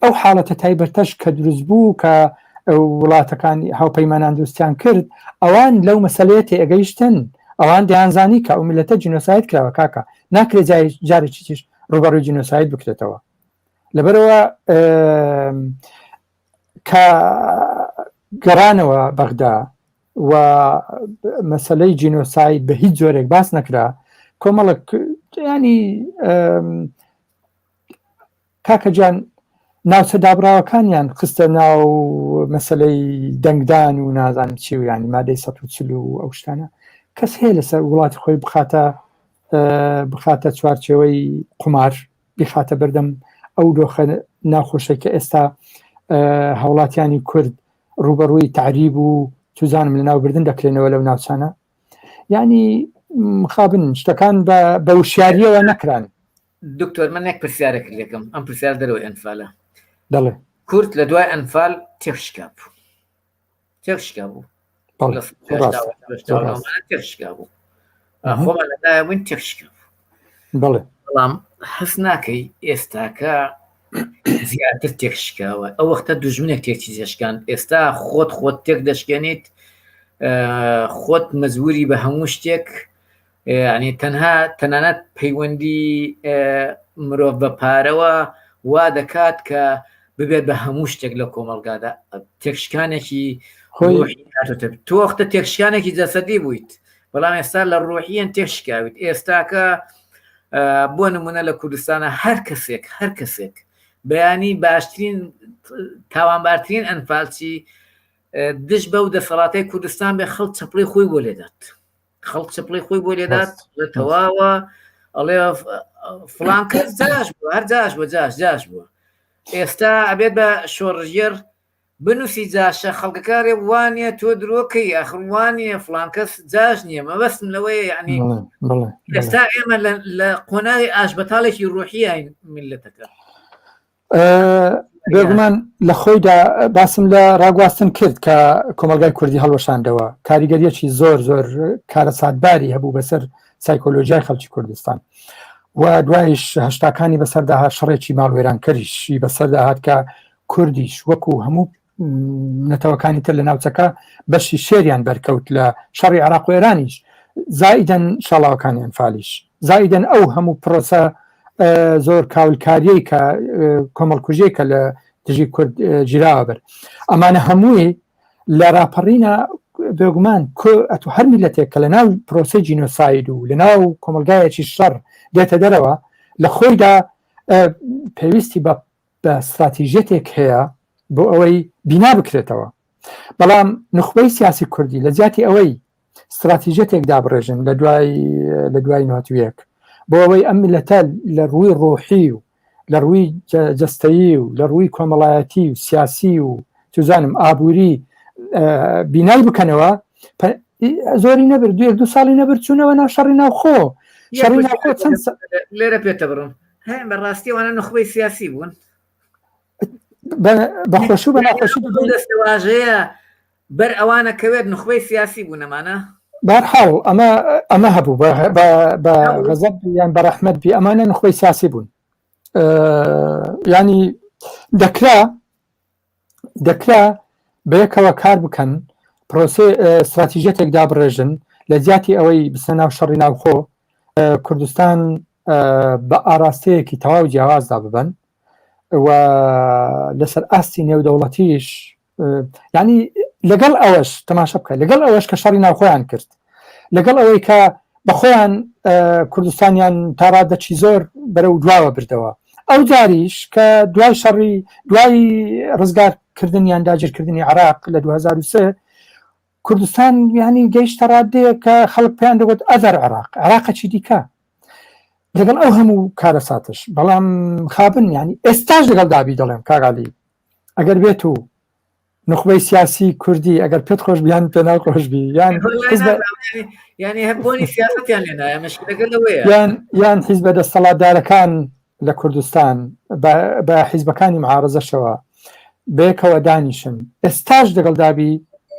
ئەو حاڵەتە تایبەتەش کە دروست بوو کە وڵاتەکانی هاوپەیمانان دروستیان کرد ئەوان لەو مەسلەیە تێگەیشتن ئەوان دەیانزانی کە ئەو میلەتە جینۆساید کراوە کاکە ناکرێت جارێکی تیش ڕوبەڕووی جینۆساید بکرێتەوە لەبەرەوە کە گەڕانەوە بەغدا و مەسلەی جینۆساید بە هیچ جۆرێک باس نەکرا کۆمەڵک ینی کاکە گیان ناوچە دابراوەکانیان خستە ناو مەسلەی دەنگدان و نازانم چی و ینی مادەی 140 و ئەو شتانە کەس هەیە لەسەر وڵاتی خۆی بخاتە بخاتە چوارچێوەی قومار بخاتە بەردەم ئەو دۆخە ناخۆشەی کە ئێستا هاوڵاتیانی کورد ڕوبەڕووی تعریب و چزانم لە ناوبردن دەکرێنەوە لەو ناوچانە یعنی مخابن شتەکان بە وشیاریەوە نەکران دکتۆر من یەک پرسیارێک لێکم ئەم پرسیار دەرەوەی ئەنفالە دەڵێ کورد لە دوای ئەنفال تێکشکا بوو تێکشکا بوو تێکشکا بوو خۆمان لەدایە بووین تێکشکا بوو بەڵێ بەڵام هەست ناکەی ئێستاکە زیاتر تێکشکاوە ئەو وەختە دوژمنێک تێکی دەشکاند ئێستا خۆت خۆت تێک دەشکێنیت خۆت مەجبوری بە هەموو شتێک یعنی تەنها تەنانەت پەیوەندی مرۆڤ بە پارەوە وا دەکات کە ببێت بە هەموو شتێک لە کۆمەلگادا تێکشکانێکی تۆ وەختە تێکشکانێکی جەسەدی بوویت بەڵام ئێستا لە ڕۆحیەن تێکشکاویت ئێستاکە بۆ نمونە لە کوردستانە هەر کەسێک هەر کەسێک بەیانی باشترین تاوانبارترین ئەنفالچی دژ بەو دەسەڵاتی کوردستان بێ خەڵ چەپڵی خۆی بۆ لێدات. خەڵک چپڵی خۆی بۆ لێدات لە تەواوە ئەڵێ فلان کەس جاش بوو هەر جاش بوو جاش جاش بووە ئێستا ئەبێت بە شۆڕژێر بنووسی جاشە خەڵکەکارێ وانە تۆ درۆکەی ئەخر وانە فلان کەس جاش نییە مەبەستم لەوەیە یعنی ئێستا ئێمە لە قۆناغی ئاشبەتاڵێکی ڕوحیین میلەتەکە بێگومان لە خۆیدا باسم لە ڕاگواستن کرد کە کۆمەلگای کوردی هەڵوەشاندەوە کاریگەریەکی زۆر زۆر کارەساتباری هەبوو بەسەر سایکۆلۆژیای خەڵکی کوردستان و دوایش هەشتاکانی بەسەردا هات شەڕێکی ماڵوێرانکەریشی بەسەردا هات کە کوردیش وەکو هەموو نەتەوەکانی تر لە ناوچەکە بەشی شێریان بەرکەوت لە شەڕی عراق و ئێرانیش زائیدەن شاڵاوەکانی ئەنفالیش زائیدەن ئەو هەموو پرۆسە زۆر کاولکاریەی کە کۆمەڵکوژیە کە لە دژی کورد گیراوە بەر ئەمانە هەمووی لە راپەڕینە بێگومان ئەتو هەر میلەتێک کە لە ناو پرۆسی جینۆساید و لە ناو کۆمەلگایەکی شەڕ دێتە دەرەوە لە خۆیدا پێویستی بە بە ستراتیژیەتێک هەیە بۆ ئەوەی بینا بکرێتەوە بەڵام نخبەی سیاسی کوردی لە جیاتی ئەوەی ستراتیژیەتێک دابڕێژن لە دوای لە دوای ناتویەک بۆ ئەوەی ئەم میلەتە لە ڕووی ڕۆحی و لە ڕووی جەستەیی و لە ڕووی کۆمەڵایەتی و سیاسی و چزانم ئابووری بینای بکەنەوە زۆری نەبرد دوێک دو ساڵی نەبرد چوونەوە ناو شەڕی ناوخۆ شەڕی ناوخۆ چەند لێرە پێتە بڕم هەیە بەڕاستی ئەوانە نوخبەی سیاسی بوون بەخۆشی بە ناخۆشی دەستەواژەیە بەر ئەوانە کەوێت نوخبەی سیاسی بوون ئەمانە بارحاڵ ئەمە ئەمە هەبوو بە غەزەب یان بە ڕەحمەت بی ئەمانە نوخبەی سیاسی بوون ینی دەکرا دەکرا بەیەکەوە کار بکەن پرۆسێ استراتیژیەتێک دابڕێژن لە جیاتی ئەوەی بچنە ناو شەڕی ناوخۆ کوردستان بە ئاراستەیەکی تەواو جیاوازدا ببن و لەسەر ئاستی نێودەوڵەتیش ینی لەگەڵ ئەوەش تەماشا بکە لەگەڵ ئەوەش کە شەڕی ناوخۆیان کرد لەگەڵ ئەوەی کە بەخۆیان کوردستانیان تا ڕادەکی زۆر بەرەو دواوە بردەوە ئەو جاریش کە دوای شەڕی دوای ڕزگارکردن یان داگیرکردنی عراق لە 2003 کوردستان ینی گەیشتە ڕادەیە کە خەڵک پێیان دەگوت ئەزەر عراق عراقەکی دیکە لەگەڵ ئەو هەموو کارەساتش بەڵام خابن ینی ئێستاش لەگەڵ دابی دەڵێم کاگالی ئەگەر بێت و نوخبەی سیاسی کوردی ئەگەر پێت خۆش بیان پێ ناخۆش بی یان یعنی هەر بۆنی سیاستیان لێ نایە مشکلەکە لەوەیە یان یان حیزبە دەستەڵاتدارەکان لە کوردستان بە حیزبەکانی معارزەشەوە بەیەکەوە دانیشن ئێستاش لەگەڵ دابی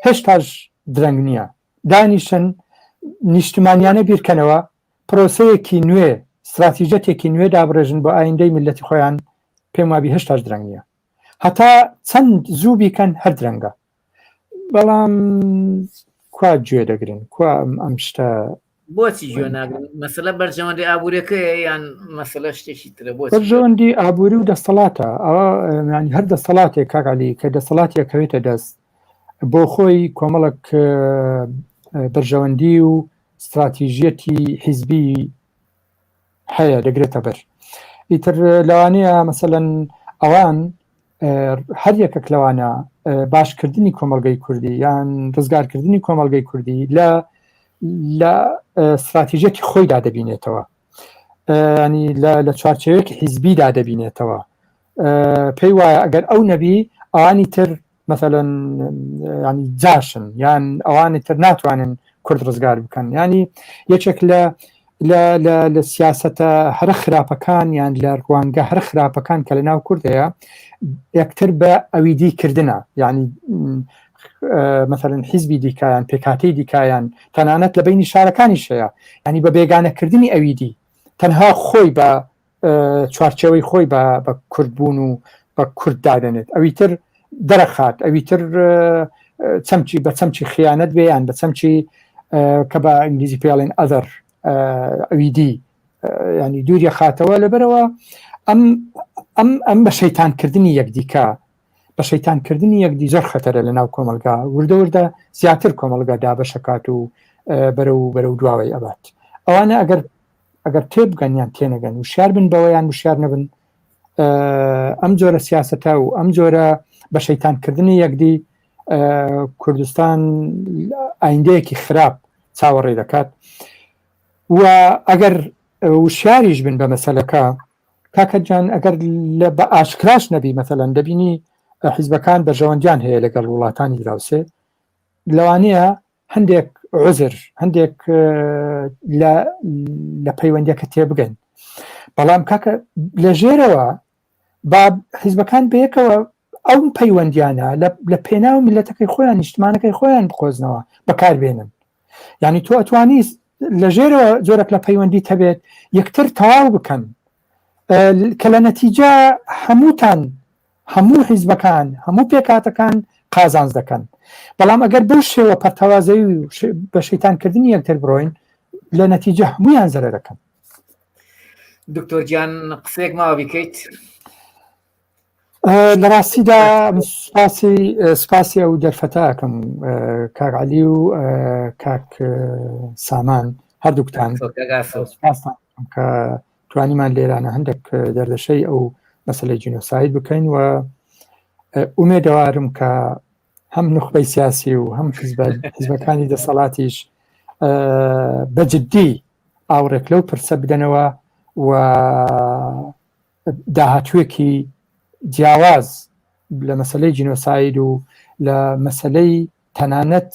هێشتاش درەنگ نییە دانیشن نیشتمانیانە بیرکەنەوە پرۆسەیەکی نوێ استراتیژەتێکی نوێ دابڕێژن بۆ ئایندەی میلەتی خۆیان پێم وابی هێشتاش درەنگ نییە هەتا چەند زوو بیکەن هەر درەنگە بەڵام کوا گوێ دەگرن کوا ئەم شتە بۆچی گوێ ناگرن مەسەلە بەرژەوەندی ئابووریەکەیە یان مەسەلە شتێکی ترە بۆ بەرژەوەندی ئابووری و دەستەڵاتە ئەوە ینی هەر دەستەڵاتێک کاکالی کە دەسەڵاتی ئەکەوێتە دەست بۆ خۆی کۆمەڵک بەرژەوەندی و استراتیژیەتی حیزبی هەیە دەگرێتە بەر ئیتر لەوانەیە مەسەەن ئەوان هەر یەکێک لەوانە باشکردنی کۆمەلگەی کوردی یان ڕزگارکردنی کۆمەلگەی کوردی لە لە استراتیژیەتی خۆیدا دەبینێتەوە ینی لە چوارچەوەیەکی حیزبیدا دەبینێتەوە پێی وایە ئەگەر ئەو نەبی ئەوانی تر مەسەلەن ینی جاشن یان ئەوانی تر ناتوانن کورد ڕزگار بکەن ینی یەکێک لە لە سیاستە هەرە خراپەکان یان لە ڕوانگە هەر خراپەکان کە لە ناو کورد هەیە یەکتر بە ئەویدی کردنە یعنی مثلەن حیزبی دیکایان پێکاتی دیکایان تەنانەت لە بینی شارەکانیش هەیە ینی بە بێگانەکردنی ئەویدی تەنها خۆی بە چوارچێوەی خۆی بە بە کوردبوون و بە کورد دادەنێت ئەوی تر دەرەخات ئەوی تر چەمکی بە چەمکی خیانەت بێ یان بە چەمکی کە بە ئینگلیزی پێڵێن ئەدەر ئەوی دی ینی دووریە خاتەوە لەبەرەوە ئەم ئەم ئەم بە شەیتانکردنی یەکدیکە بە شەیتانکردنی یەکدی زۆر خەتەرە لە ناو کۆمەلگا وردە وردە زیاتر کۆمەلگا دابەشەکات و بەرەو بەرەو دواوەی ئەبات ئەوانە ئەگەر ئەگەر تێبگەن یان تێنەگەن وشیار بن بەوە یان وشیار نەبن ئەم جۆرە سیاستە و ئەم جۆرە بە شەیتانکردنی یەکدی کوردستان ئایندەیەکی خراپ چاوەڕێ دەکات و ئەگەر وشیاریش بن بە مەسەلەکە کاکە جان ئەگەر لە بە ئاشکراش نەبی مەسەلەن دەبینی حیزبەکان بەرژەوەندیان هەیە لەگەڵ وڵاتانی دراوسێ لەوانەیە هەندێک عزر هەندێک لە پەیوەندیەکە تێبگەن بەڵام کاکە لە ژێرەوە با حیزبەکان بەیەکەوە ئەو پەیوەندیانە لە پێناو میلەتەکەی خۆیان نیشتمانەکەی خۆیان بقۆزنەوە بەکاربێنن یعنی تۆ ئەتوانی لە ژێرەوە جۆرەك لە پەیوەندی هەبێت یەکتر تەواو بکەن کە لە نەتیجە هەمووتان هەموو حیزبەکان هەموو پێکاتەکان قازانج دەکەن بەڵام ئەگەر بەو شێوە پەرتەوازەی و بە شەیتانکردنی یەکتر بڕۆین لە نەتیجە هەمویان زەرەر دەکەن. دکتۆر گیان قسەیەک ماوە بیکەیت؟ لە ڕاستیدا سپاسی سپاسی ئەو دەرفەتە ئەکەم کاک عەلی و کاک سامان هەردووکتان سپاستان کە توانیمان لێرانە هەندێک دەردەشەی ئەو مەسلەی جینۆساید بکەین و ئومێدەوارم کە هەم نوخبەی سیاسی و هەم حزبەکانی دەسەڵاتیش بە جددی ئاوڕێک لەو پرسە بدەنەوە و داهاتوویەکی جیاواز لە مەسلەی جینۆساید و لە مەسلەی تەنانەت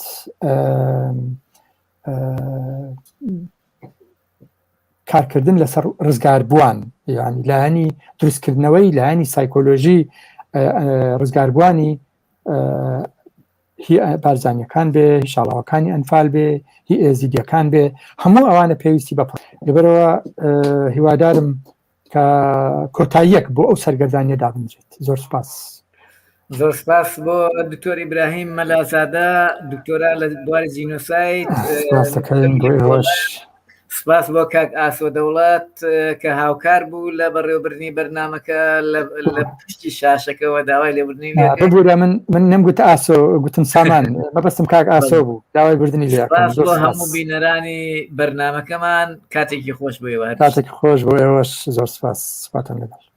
کارکردن لەسەر ڕزگاربووان یعنی لایەنی دروستکردنەوەی لایەنی سایکۆلۆژی ڕزگاربووانی هی بارزانیەکان بێ هی شاڵاوەکانی ئەنفال بێ هی ئێزیدیەکان بێ هەموو ئەوانە پێویستی بە لەبەرەوە هیوادارم کە کۆتاییەک بۆ ئەو سەرگەردانیە دابنرێت زۆر سپاس. زۆر سپاس بۆ دکتۆر ئیبراهیم مەلازادە دکتۆرا لە بواری جینۆساید سپاس بۆ کاک ئاسۆ دەوڵەت کە هاوکار بوو لە بەڕێوەبردنی بەرنمەکە لە پشتی شاشەکەەوە داوای لێبوردنی ببوورە من من نەمگوت ئاسۆ گوتم سامان مەبەستم کاک ئاسۆ بوو داوای بردنی لێ بۆ هەموو بینەرانی بەرنمەکەمان کاتێکی خۆش بۆ ئێوە کاتێکی خۆش بۆ ئێوەش زۆر سپاس سپاتان لەگەڵ.